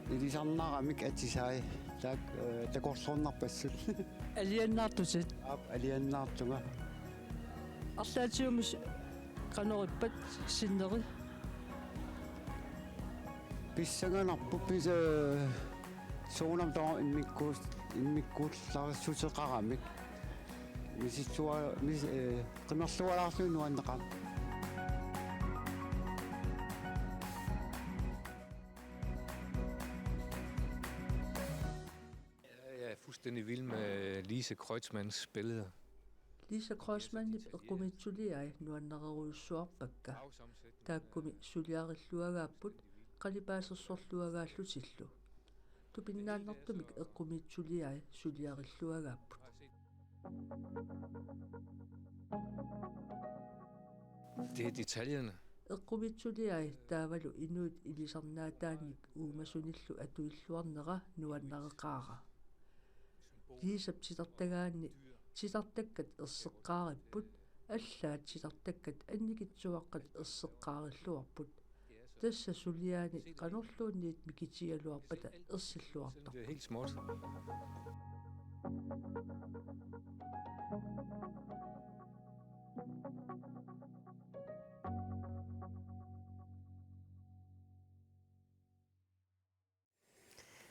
Ilisarnaramik atisai taak-, eh, takorloornarpassuk. Aliannaartutit? Aap, aliannaartunga. Arlaatigummi s-, qanoq ippat sinneri? Pissanganarpoq pis-, eh, soorunami taava immikkuus-, immikkuullarissutissaqaramik. Misissua-, mis-, eh, qimerlualaarlugit nuanneqaaq. Jeg er fuldstændig vild med Lise Kreutzmanns billeder. Lise Kreutzmannip eqqumiitsuliai nuannerujussuarpakka. Taakkumi suliarilluagaapput qalipaasersorluagaallutillu. Tupinnaannartumik eqqumiitsuliai suliarilluagaapput. Det er detaljerne. Eqqumiitsuliai taavalu inuit ilisarnaataannik uumasunillu atuilluarnera nuannareqaara. Liisap titartagaanni titartakkat erseqqaaripput, allaat titartakkat annikitsuaqqat erseqqaarilluarput. Tassa suliaanit qanorluunniit mikitigigaluarpata ersilluartarput. Det er helt småt.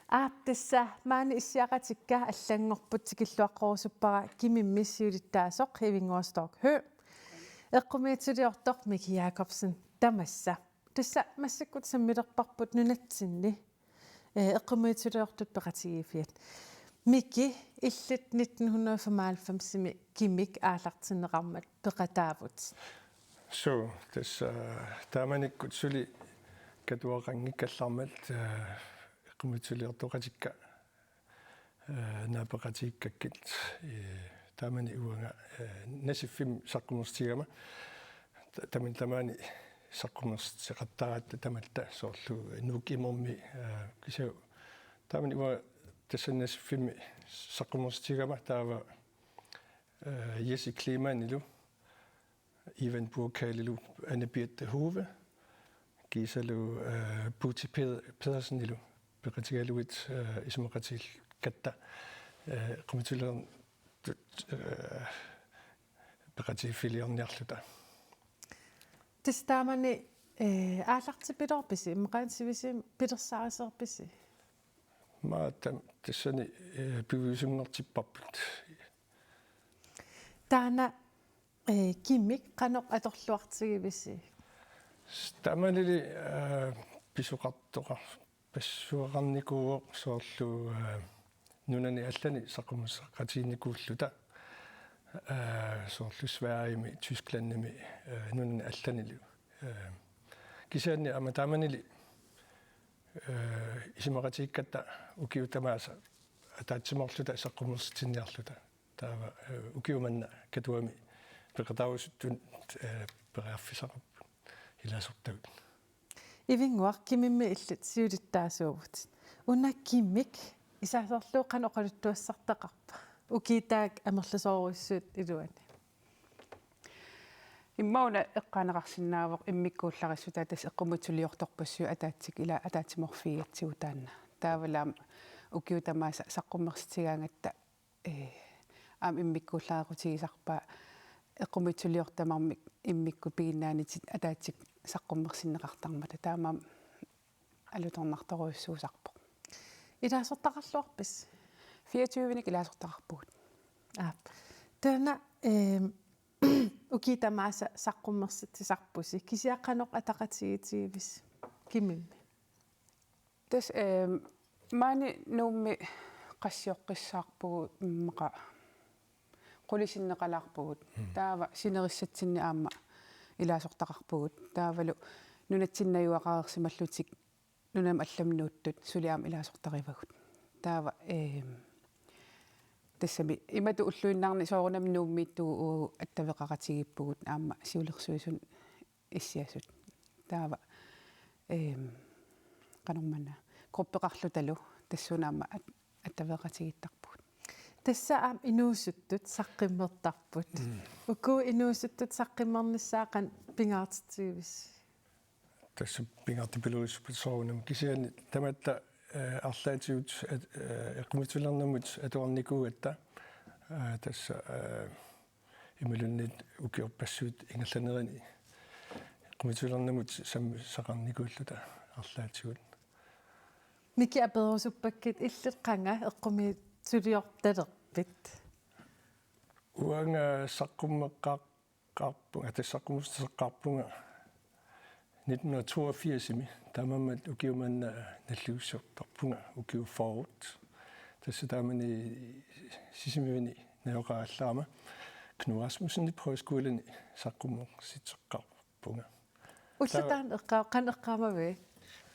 Aap, tassa maani issiaqatikka allanngorput, tikilluaqqorusuppara Kimimmi siulittaasoq Ivinnguaq Storch Høegh. Eqqumiitsuliortoq Miki Jakobsen tamassa. Tassa massakkut sammilerparput nunatsinni, eh, eqqumiitsuliortut peqatigiiffiat. Miki, illit nitten hundrede og femoghalvfemsimi Kimik aallartinneqarmat peqataavit. Suu, tassa, eh, taamanikkut suli katuaqanngikkallarmat, eh, eqqumiitsuliortoqatikka, eh, naapeqatigiikkakkit, eh, taamani uanga, eh, Nasiffimmi saqqummersitigama. Ta-, tamanna tamaani saqqummerseqattaaratta tamatta soorlu Nuuk Imermi, eh, kisianni taamani uanga tassa Nasiffimmi saqqummersitigama taava, eh, Jesse Kleemannilu, Ivan Burkalilu, Anne Birthe Hove, kiisalu, eh, Buti Ped-, Pedersenilu, peqatigalugit, eh, isumaqatigiikkatta, eh, eqqumiitsuliortut, eh, peqatigiiffiliorniarluta. Tassa taamani, eh, aallartipiloorpisi, immaqa sivisuumik pilersaarusiorpisi? Maanna tam-, tassani, eh, piviusunnertipparput. Taanna, eh, Kimik qanoq atorluartigivisi? S-, taamanili, eh, pisoqartoqar-, pisoqarnikuuvoq soorlu, eh, nunani allani saqqummersaqatigiinnikuulluta, eh, soorlu Sverigemi, Tysklandimi, eh, nunani allanilu. Eh, kisianni aamma taamanili, eh, isumaqatigiikkatta ukiut tamaasa ataatsimoorluta saqqummersitsinniarluta. Taava, eh, ukiut manna Katuami peqataarusuttunut, eh, periarfissaqarput ilaasortagut. Ivinnguaq, Kimimmi illit siulittaasuuvutit. Una Kimik isaaserlugu qanoq oqaluttuassartaqarpa? Ukiut taakku amerlasoorujussuit iluanni. Immaqa una eqqaaneqarsinnaavoq immikkuullarissutaat tassa eqqumiitsuliortorpassuit ataatsikka ila ataatsimoorfigigatsigu taanna. Taavalu aamma Ukiut tamaasa saqqummersitigaangatta, ee, aamma immikkuullarisarpaa eqqumiitsuliortut tamarmik immikkut piginnaanitit ataatsikkut saqqummersinneqartarmata. Taamaammat alutornartorujussuusarpoq. Ilaasortaqarluarpisi? Fireogtyvenik ilaasortaqarpugut. Aap. Taanna, ehm, ukiut tamaasa saqqummersitsisarpusi. Kisianni qanoq ataqatigiitigivisi Kimimmi? Tassa, ehm, maani Nuummi qassioqqissaarpugut immaqa qulit sinneqalaarpugut. Mm. Taava sinerissatsinnik aamma ilaasortaqarpugut. Taavalu nunatsinni najugaqareersimallutik nunamut allamut nuuttut suli aamma ilaasortarivagut. Taava, ehm, tassami imatut ulluinnarni soorunami Nuummiittugut uagut attaveqaqatigiippugut aamma siulersuisuni issiasut. Taava, ehm, qanormaanna, gruppeqarlutalu tassuuna aamma at-, attaveqatigiittarpugut. Tassa aamma inuusuttut saqqummertarput. Mm. Uku inuusuttut saqqummernissaat qanoq pingaartitsigivisi? Tassa pingaartipilorissappat soorunami kisianni tamatta, eh, arlaatigut at-, eh, eqqumiitsuliornermut atuarnikuugatta, eh, tassa, eh, imaluunniit ukiorpassuit ingerlanerini eqqumiitsuliornermut sammisaqarnikuulluta arlaatigut. Miki aperusuppakkit illit qanga eqqumiitsuliortalerpit? Uanga saqqummeqqaarpunga, tassa saqqummersitseqqaarpunga nitten hundrede og toogfirsimi, taamaammat ukiut manna nalliussiortarpunga ukiut fyrre. Tassa taamani Sisimiuni najugaqarallarama Knud Rasmussenip Højskoleni saqqummersitseqqaarpunga. Ulloq taava taanna eqqaa-, qanoq eqqaamavigit?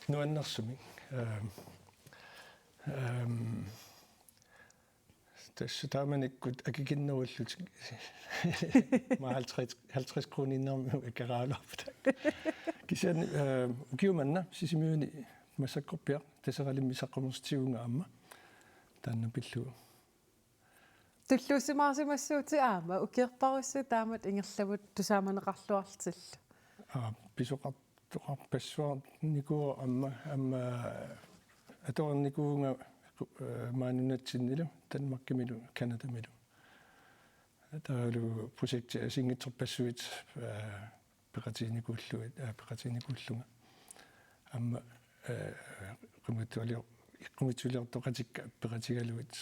Nuannersumik. Ehm, ehm, tassa taamanikkut akikinnerullutik. Aamma halvtreds, halvtreds kroniinnarmik akeraaluarput. Kisianni, ehm, ukiut manna Sisimiuni massakkorpiaq Taseralimmi saqqummersitigivunga aamma taanna pillugu. Tulluusimaarsimassuutit aamma ukiorparujussuit taamatut ingerlavut tusaamaneqarluarlutillu. Aa, pisoqartoqarpassuarnikuuvoq aamma, aamma atuarnikuuvunga, eh, maani nunatsinnilu, Danmarkimilu, Canadamilu. Taavalu projekti assigiinngitsorpassuit, eh, peqatiginikuullugu-, eh, peqatiginikuullunga. Aamma, eh, eqqumiitsulior-, eqqumiitsuliortoqatikka peqatigalugit.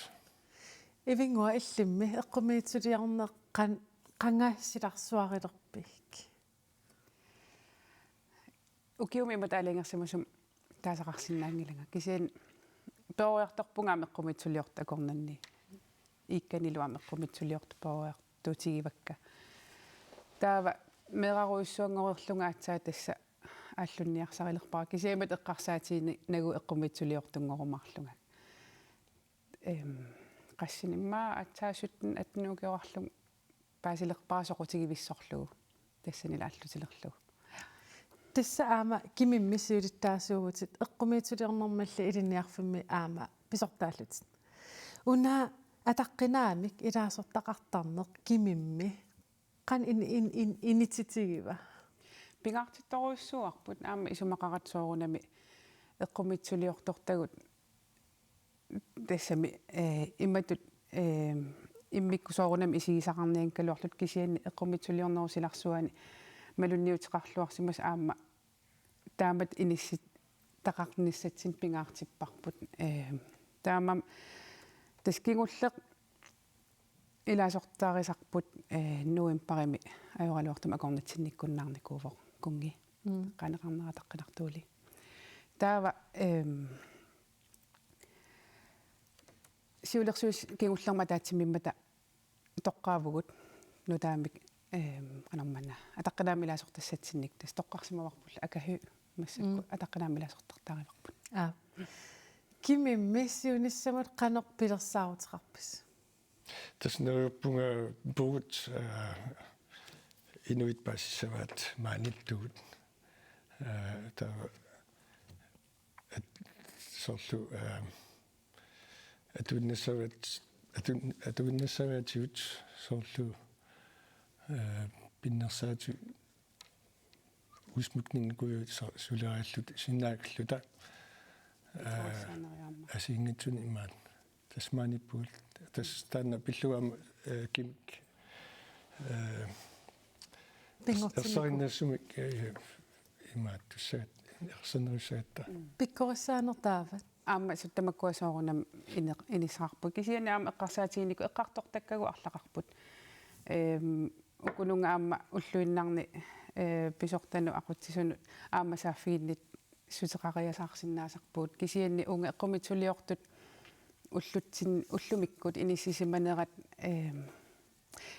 Ivinnguaq, illimmi eqqumiitsuliorneq qan-, qanga silarsuarilerpigit? Ukiumi imatut aalajangersimasumik taasaqarsinnaanngilanga. Kisianni peroriartorpunga aamma eqqumiitsuliortut akornanni. Iikkanilu aamma eqqumiitsuliortut peroriartuutigivakka. Taava meerarujussuanngoreerlunga aatsaat tassa aallunniarsarilerpara. Kisianni imatut eqqarsaatigiinnagu eqqumiitsuliortunngorumaarlunga. Ehm, qassinik immaqa aatsaat sytten atten ukioqarlunga paasilerpara soqutigivissorlugu. Tassanilu aallutilerlugu. Tassa aamma Kimimmi siulittaasuuvutit, eqqumiitsuliornermalli ilinniarfimmi aamma pisortaallutit. Una ataqqinaamik ilaasortaqartarneq Kimimmi qanoq in-, in-, in-, inititigiva? Pingaartittorujussuuarput aamma isumaqaratta soorunami eqqumiitsuliortortagut tassami, eh, imatut, eh, immikkut soorunami isigisaqarnianngikkaluarluta kisianni eqqumiitsuliornerup silarsuani malunniuteqarluarsimasut aamma taamatut inissittaqarnissatsinnut pingaartipparput. Eh, taamaammat tassa kingulleq ilaasortarisarput, eh, novembarimi ajoraluartumik akornatsinnikkunnaarnikuuvoq kunngi. Mm. Qaaneqarnera ataqqinartuuli. Taava, ehm, siulersuisut kingullermik ataatsimiimmata toqqaavugut nutaamik, ehm, qanormaanna, ataqqinaamik ilaasortassatsinnik, tassa toqqarsimavarpullu Akahy massakkut. Mm. Ataqqinaamik ilaasortartaarivarput. Aa. Kimimmi siunissamut qanoq pilersaaruteqarpisi? Tassa neriuppunga pugut, eh, inuit paasissavaat maaniittugut. Eh, taava at-, soorlu, eh, atuinnassavaat-, atun-, atuinnassavaatigut soorlu, eh, pinnersaatigut udsmykningikujuit so-, sulerialluta, sinnaagalluta. Ee, assigiinngitsunik imaat. Tassa maaniippugut. Tassa taanna pillugu aamma, ee, kimik. Ee, Pinngortinneqarpoq. Ersarinnassumik, ee, imaattussaat, ersarinnassagatta. Pikkorissaaneq taava. Aamma suut tamakkua soorunami ine-, inissaqarput. Kisianni aamma eqqarsaatiginikuuagut eqqartortakkagut arlaqarput. Ehm, ukununnga aamma ulluinnarni, ee, pisortanut aqutsisunut aamma saaffiginnit- suteqariasaarsinnaasarpugut. Kisianni uunga eqqumiitsuliortut ullutsin-, ullumikkut inissisimanerat, ehm,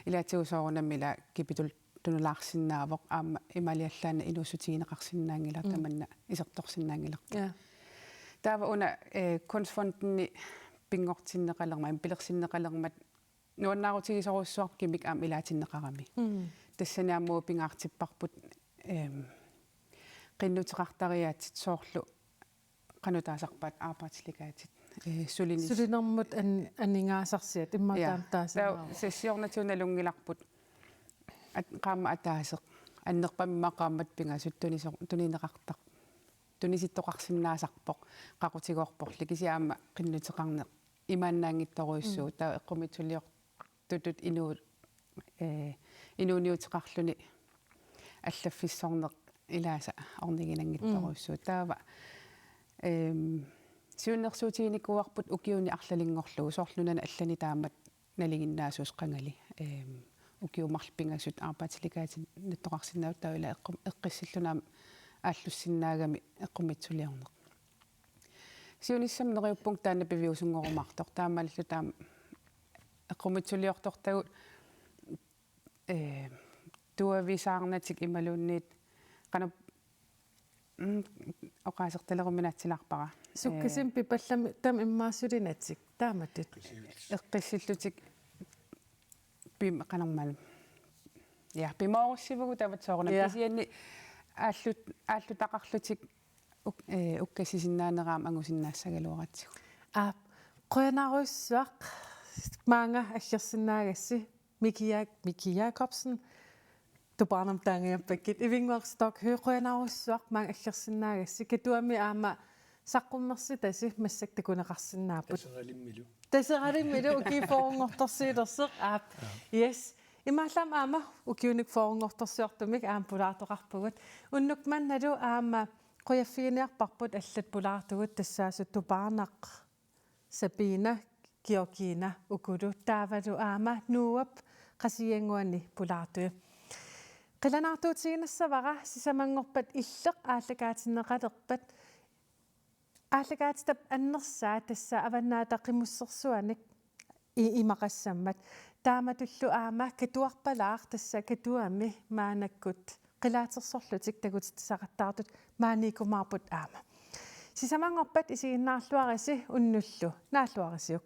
ilaatigut soorunami ila kipitul-, tunulaarsinnaavoq aamma imaaliallaannaq inuussutigineqarsinnaanngilaq. Mm. Tamanna isertorsinnaanngilarput. Ja. Taava una, ee, Kunstfondimi pinngortinneqalermat, pilersinneqalermat nuannaarutigisorujussuarmik aamma ilaatinneqarami. Mm. Tassani aamma pingaartipparput, ehm, qinnuteqartariaatsit soorlu qanoq taasarpaat, arbejdslegatet, ee, sulinis-, sulinermut an-, aningaasarsiat immaqa. Ja. Taama taasarpaat. Taava sessiornatigut nalunngilarput at-, qaammat ataaseq annerpaamik qaammatit pingasut tuniso-, tunineqartar-, tunisittoqarsinnaasarpoq, qaqutigoorporli, kisianni aamma qinnuteqarneq imaannaanngitsorujussuuvoq. Mm. Taava eqqumiitsuliortutut inuu-, ee, inuuniuteqarluni allaffissorneq ilaasa orniginanngitsorujussuuvoq. Mm. Taava, ehm, siunnersuutiginikuuarput ukiuni arlalinngorlugu, soorlu nunani allani taamatut nalinginnaasuusoq qangali. Ehm, ukiut marluk pingasut arbejdslegatit nattoqarsinnaavoq, taava ila eqqum-, eqqissilluni aamma aallussinnaagami eqqumiitsuliorneq. Siunissami neriuppunga taanna piviusunngorumaartoq. Taamaalilluta aamma eqqumiitsuliortortagut, ee, tuavisaarnatik imaluunniit qanoq, mm, oqaasertaleruminaatsilaarpara. Sukkasuumik, ee, pipallami taama immaqa sulinatik taamatut. Eqqissillutik pim-, qanormaana. Ja, pimoorussivugut taava soorunami. Ja. Kisianni aallut-, aallutaqarlutik uk-, ee, ukkassisinnaanera aamma angusinnaassagaluaratsigu. Aap, qujanarsuaq maanga aggersinnaagassi, Miki Jak-, Miki Jakobsen, Tupaanermut taangajappakka, Ivinnguaq Stockhøj, qujanarsuaq maanga aggersinnaagassi, Katuami aamma saqqummersitasi massakkut takuneqarsinnaapput. Taseralimmilu. Taseralimmilu ukiut fyrrenngortorsiulersoq, aap. Aap. Yes. Imaallaat aamma ukiunik fyrrenngortorsiortumik aamma pulaartoqarpugut. Unnuk mannalu aamma qujaffiginiarparput allat pulaartugut, tassaasut Tupaarnaq, Sabina, Georgina ukulu, taavalu aamma Noahp Qasigiannguani pulaartui. Qilanaartuutiginassavara sisamanngorpat illit aallakaatinneqalerpat. Aallakaatitap annersaa tassa Avannaata Qimussersuanik i-, imaqassammat. Taamatullu aamma Katuarpalaaq, tassa Katuami maannakkut qilaatersorlutik takutitsisaqattaartut maaniikkumaarput aamma. Sisamanngorpat isiginnaarluarisi unnullu. Naalluarisiuk.